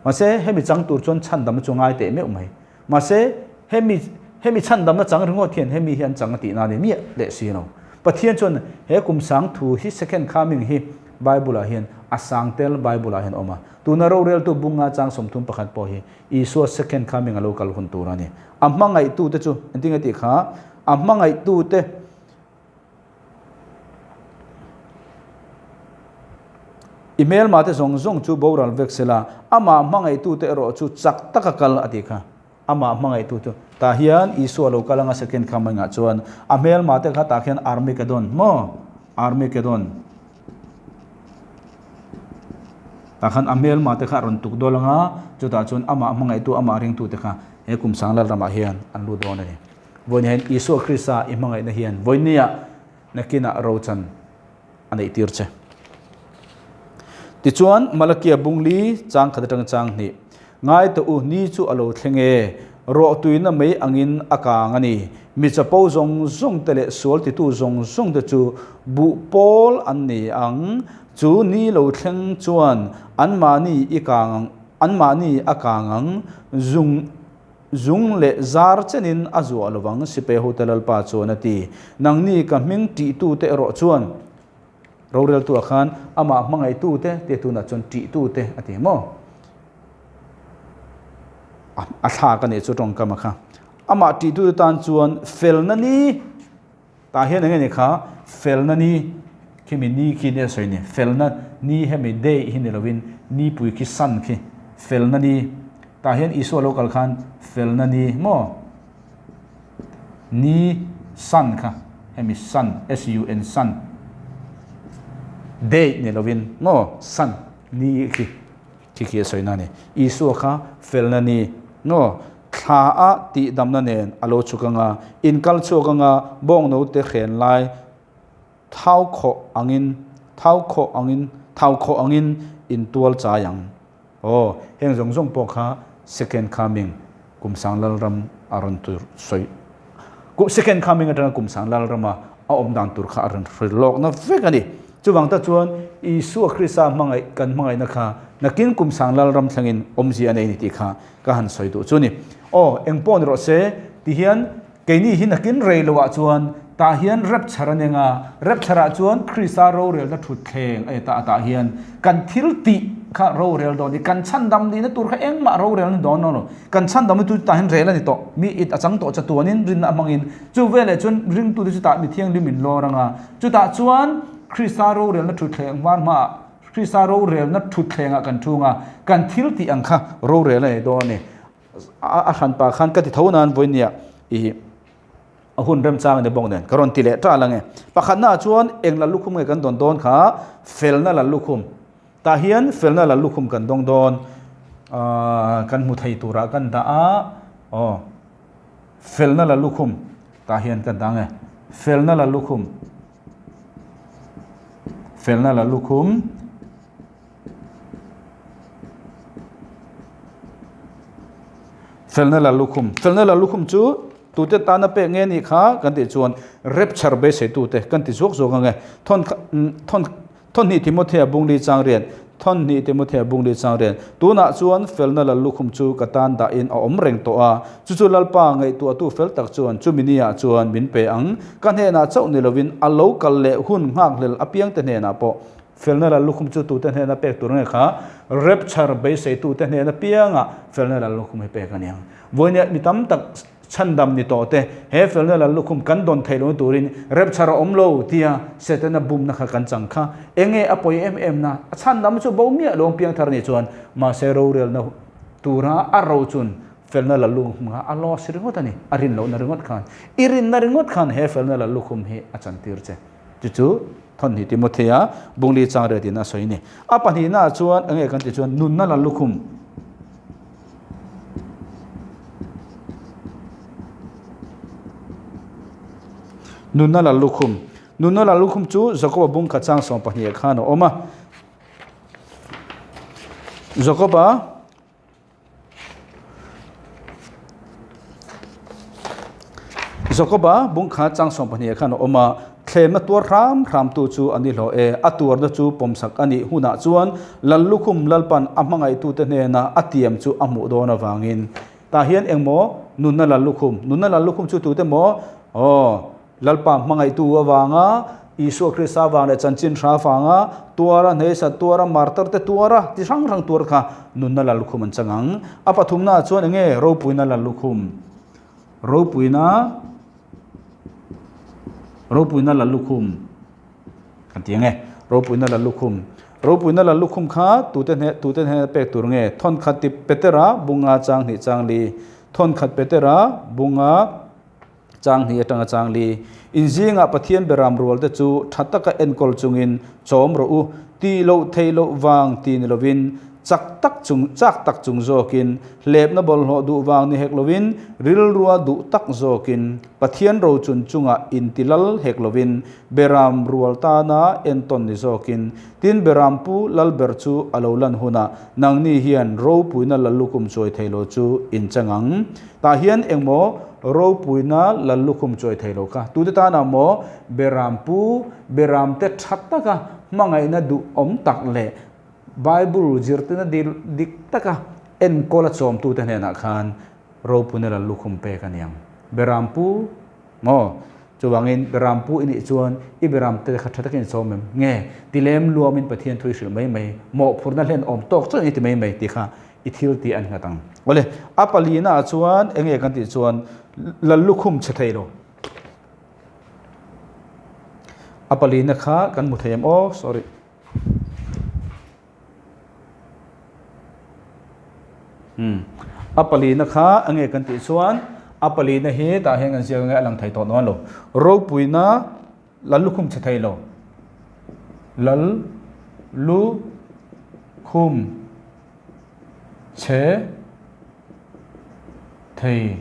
Mahse hemi chang tur chuan chhandamna chu ngai teh meuh mai. Mahse hemi hemi chhandamna chang ringawt hian hemi hi an chang a tihna a ni miah leh si lo. Pathian chuan he kum sang thu hi second coming hi Bible ah hian a sang tel Bible ah hian awm a. Tuna roreltu bunga chang 31 pawh hi Isua second coming a lo kal hun tur a ni. A hmangaihtute chu engtin nge tih kha? A hmangaihtute i hmelmate zawng zawng chu boral vek sela, amah hmangaihtute erawh chu chak taka kal a tih kha. Amah hmangaihtu chu tah hian Isua lo kal anga second coming ah chuan a hmelmate kha tah khian Armageddon maw? Armageddon. Tah khan a hmelma te kha a rawn tuk dawl anga chutah chuan amah hmangaihtu amah ringtu te kha he kum sang lal ramah hian an lut dawn a ni. Vawiin hian Isua Krista i hmangaihna hian vawinia nakinah rochan a neih tir che. Tichuan Malakia bungli chang khat atanga chang hnih Ngai tawh u, ni chu a lo thleng e. Rawhtuina mai angin a kang a ni. Mi chapo zawng zawng te leh sual titu zawng zawng te chu buh pawl an ni ang. Chu ni lo thleng chuan anmahni i kang ang, anmahni a kang ang. Zung zung leh zar chenin a zuah lovang, Sipai hote Lalpa chuan a ti. Nangni ka hming tihtute erawh chuan Roreltu-ah khan amah hmangaihtute tia tunah chuan tihtute a ti maw? A thlak a nih chu tawngkam a kha. Amah tihtute tan chuan felna ni tah hian eng nge ni kha felna ni khimi ni khi nia sawi ni felna ni hemi day hi ni lovin nipui khi sun khi felna ni tah hian Isua lo kal khan felna ni maw? Ni, sun, kha hemi sun, S-U-N, sun, day ni lovin maw sun, ni khi khi khi a sawi na a ni. Isua kha felna ni maw thla a tihdamna nen a lo chhuk anga, inkal chhuak anga bawng note hren lai thau khawh angin thau khawh angin thau khawh angin intual chai ang. Aw, heng zawng zawng pawh kha Second Coming, Kum Sang Lalram a rawn tur sawi, Second Coming atanga Kum Sang Lalrama a awm dan tur kha a rawn hre lawkna vek a ni. Chuvang tak chuan Isua Krista hmangaih kan hmangaihna kha nakin Kum Sang Lalram thlengin awmzia a nei ni tih kha ka han sawi duh chu a ni. Aw, eng pawh ni rawh se, tihian Keini hi nakin rei loah chuan tah hian rapture a neng a, rapture ah chuan Krista rorelna thutthleng a ni ta a tah hian kan thil tih kha rorel dawn ni, kan chhandam nihna tur kha engmah rorel ni dawn lo, kan chhandam ni tur chu tah hian rel a ni tawh, mi it a chang tawh chatuanin rinna a hmangin chu veleh chuan ringtute chu tah mi thianghlim in lawr ang a, chutah chuan Krista rorelna thutthleng hmar hmaah Krista rorelna thutthlengah kan thung a, kan thil tih ang kha rorel a ni dawn a ni. A hran pa khan ka ti tho nan vawinia i a hun remchang a ni bawk nen ka rawn ti leh tal ange. Pakhatna ah chuan eng lal lukhum nge kan dawn dawn kha felna lal lukhum tah hian felna lal lukhum kan dawng dawn kan hmu thei turah kan dah a aw felna lal lukhum tah hian kan dah ange felna lal lukhum felna lal lukhum. Felna la lukhum. Felna la lukhum chu tute tana pek nge nih kha kan tih chuan rapture beiseitute kan ti zuak zuak ang e. Thawn thawn thawn hnih Timothea bungli chang rian thawn hnih Timothea bungli chang rian tunah chuan felna la lukhum chu ka tan dahin a awm reng tawh a. Chu chu Lalpa ngaihtuahtu fel tak chuan chumi niah chuan min pe ang. Ka hnenah chauh ni lovin a lo kal leh hun nghakhlel apiangte hnenah pawh Felna lal lukhum chu tute hnena pek tur nge kha? Rapture beiseitute hnena pianga felna lal lukhum hi pek a ni ang. Vawinia mi tam tak chhandam ni tawh te, he felna lal lukhum kan dawn theih lohna turin rapture a awm lo tia Setana bumna kha kan chang kha. Enge a pawi em em na? A chhandam chu bo miah lo ang piangthar nih chuan, mahse rorelna tura a ro chun felna lal lukhum kha a loss ringawt a ni. A rin lohna ringawt khan, i rinna ringawt khan he felna lal lukhum hi a chantir che. Chu chu thawnhnih Timothea bungli chang riat in a sawi a ni. A pahnihna ah chuan enge kan tih chuan nunna la lukhum. Nunna la lukhum. Nunna la lukhum chu Jakoba bung khat chang 12 khan a awm a. Jakoba Jakoba bungkha chang 12 khan a awm a, Thlemna tuar hram hramtu chu a ni hlawh e, a tuarna chu pawmsak a nih hunah chuan Lal lukhum Lalpan a hmangaihtute hnena a tiam chu a hmuh dawn avangin. Tah hian engmaw nunna Lal lukhum? Nunna Lal lukhum chu tute maw? Aw. Lalpa hmangaihtu avanga Isua Krista vang leh chanchin hra vanga tuara hneisa tuara martar te tuara ti hrang hrang tuar kha nunna lal lukhum an chang ang. A pathumna ah chuan enge ropuina lal lukhum? Ropuina Ropuina lal lukhum kan ti ange. Ropuina lal lukhum Ropuina lal lukhum kha tute hne tute hnena pek tur nge? Thawnkhat ti Petera bunga chang hnih chang li Thawnkhat Petera bunga Chang hnih atanga chang li. In zingah Pathian beram rualte chu tha taka enkawl chungin chawm rawh u, tih loh theih loh vang ti ni lovin, chak tak chung chak tak chung zawkin, hlepna bawlhhlawh duh vang ni hek lovin, rilrua duh tak zawkin, Pathian rochun chungah inti lal hek lovin, beram rual tana entawn ni zawkin, tin beram pu lalber chu a lo lan hunah nangni hian ropuina lallukhum chuai thei lo chu in chang ang. Tah hian engmaw ropuina lal lukhum chuai thei lo kha? Tute tanah maw Beram pu, Beram te tha taka hmangaihna duh awm tak leh Bible zirtirna dik taka enkawl a chawmtute hnenah khan ropuina lal lukhum pek a ni ang. Beram pu maw? Chuvangin Beram pu i nih chuan i Beram te kha tha takin i chawm em? Nge tilem luamin Pathian thu i hrilh mai mai, mawhphurhna hlen awm tawk chuan i ti mai mai tih kha i thil tih an nghat ang. Awle, a palina ah chuan eng nge kan tih chuan lal lukhum chhe thei lo. A palina kha kan hmu thei em aw, sorry. Hmm. A palina kha eng nge kan tih chuan A palina hi tah hian kan ziak ange a lang thei tawh dawn lo. Ropuina lal lukhum chhe thei lo. Lal lukhum chhe thei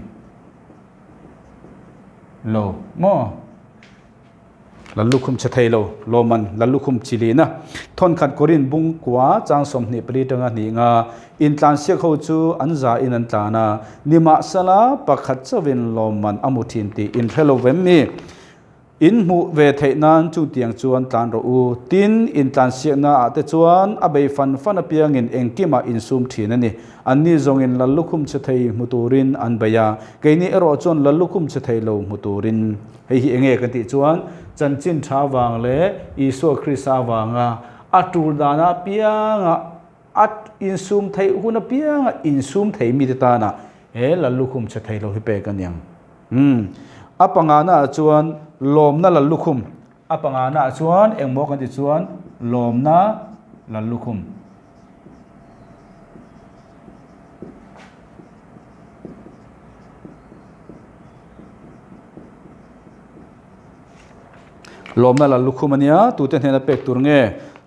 lo maw? Lal lukhum chhe thei lo, Lawman lal lukhum chi lin a. Thawnkhat Korin bung kua chang 24 tanga hnih nga intlansiak ho chu an za in an tlan a, nimahsela pakhat chauhin lawmman a mu thin tih in hre lo vem mi? In hmuh ve theih nan chutiang chuan tlan rawh u. Tin, intlansiakna ah te chuan a bei fan fan apiangin engkimah insum thin a ni. Anni zawngin lal lukhum chhe thei hmu turin an bei a, keini erawh chuan lal lukhum chhe thei lo hmu turin. Hei hi enge kan tih chuan chanchin tha vang leh Isua Krista vanga a tul dana pianga a insum theih hun apianga insum thei mite tana he lal lukhum chhe thei lo hi pek a niang. Umm. A pangana ah chuan lawmna lal lukhum. A pangana ah chuan engmaw kan tih chuan lawmna lal lukhum. Lawmna lal lukhum a nia, tute hnena pek tur nge?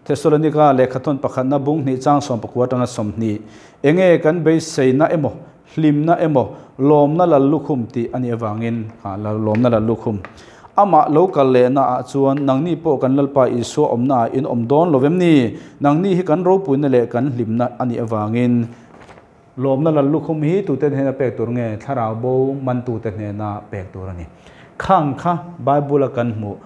Thesalonika lehkhathawn pakhatna bung hnih chang 19 atanga 20. Enge kan beiseina emaw, hlimna emaw, lawmna lal lukhum tih a nih avangin kha lawmna lal lukhum. Amah lo kal lehna ah chuan nangni pawh kan Lalpa Isua awmna ah in awm dawn lo vem ni? Nangni hi kan ropuina leh kan hlimna a nih avangin. Lawmna lal lukhum hi tute hnena pek tur nge? Thlarau bo mantute hnena pek tur a ni. Khang kha Bible-a kan hmuh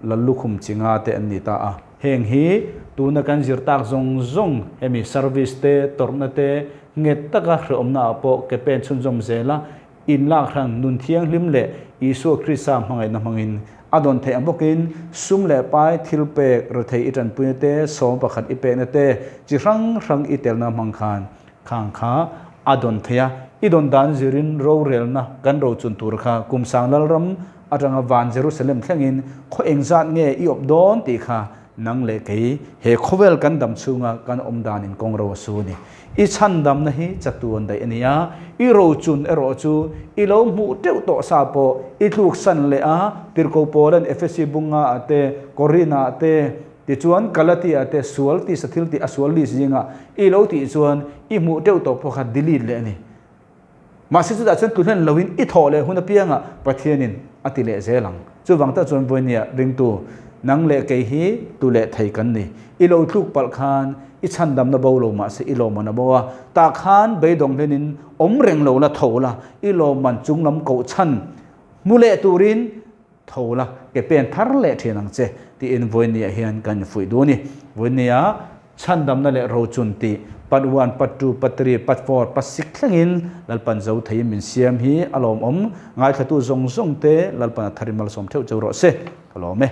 lal lukhum chi nga te an ni ta a. Heng hi tuna kan zir tak zawng zawng hemi service te, tawrhna te, nghet taka hrehawmna ah pawh ke pen chhunzawm zela inlak hran nun thianghlim leh Isua Krista hmangaihna hmangin a dawn theih ang bawkin sum leh pai thil pek rethei i tanpuina te, sawm pakhat i pekna te, chi hrang hrang i telna hmang khan khang kha a dawn theih a. I dawn dan zirin rorelna kan rochun tur kha kum sang lalram atanga van Jerusalem thlengin khaw engzat nge i awp dawn tih kha nang leh kei he khawvel kan dam chhunga kan awm danin kawng ro a su a ni. I chhandamna hi chatuan daih a ni a, i rochun erawh chu i lo hmuh teuh tawh sa pawh i tluksan leh a, Tirhkoh Paulan Efesi bunga ah te, Korin ah te, tichuan Galatia ah te sual tisa thil tih a sual list zinga i lo tih chuan i hmuh teuh tawh pawh kha delete leh a ni. Mahse chutah chuan tuhlen loin i thawh leh hun apiangah Pathianin a ti leh zel ang. Chuvang tak chuan vawinia ringtu nang leh kei hi tu leh thei kan ni. I lo tluk palh khan i chhandamna bo lo mahse i lawmman a bo a, tah khan beidawng hlenin awm reng lo la tho la, i lawmman chunglam koh chhan hmu leh turin tho la, ke pen thar leh thin ang che tiin vawinia hian kan fuih duh a ni. Vawinia chhandamna leh rochun tih part one, part two, part three, part four, part six thlengin Lalpan zo theiin min siam hi a lawmawm. Ngaithlatu zawng zawng te Lalpan a tharin malsawm theuh cheu rawh se. Ka lawm e.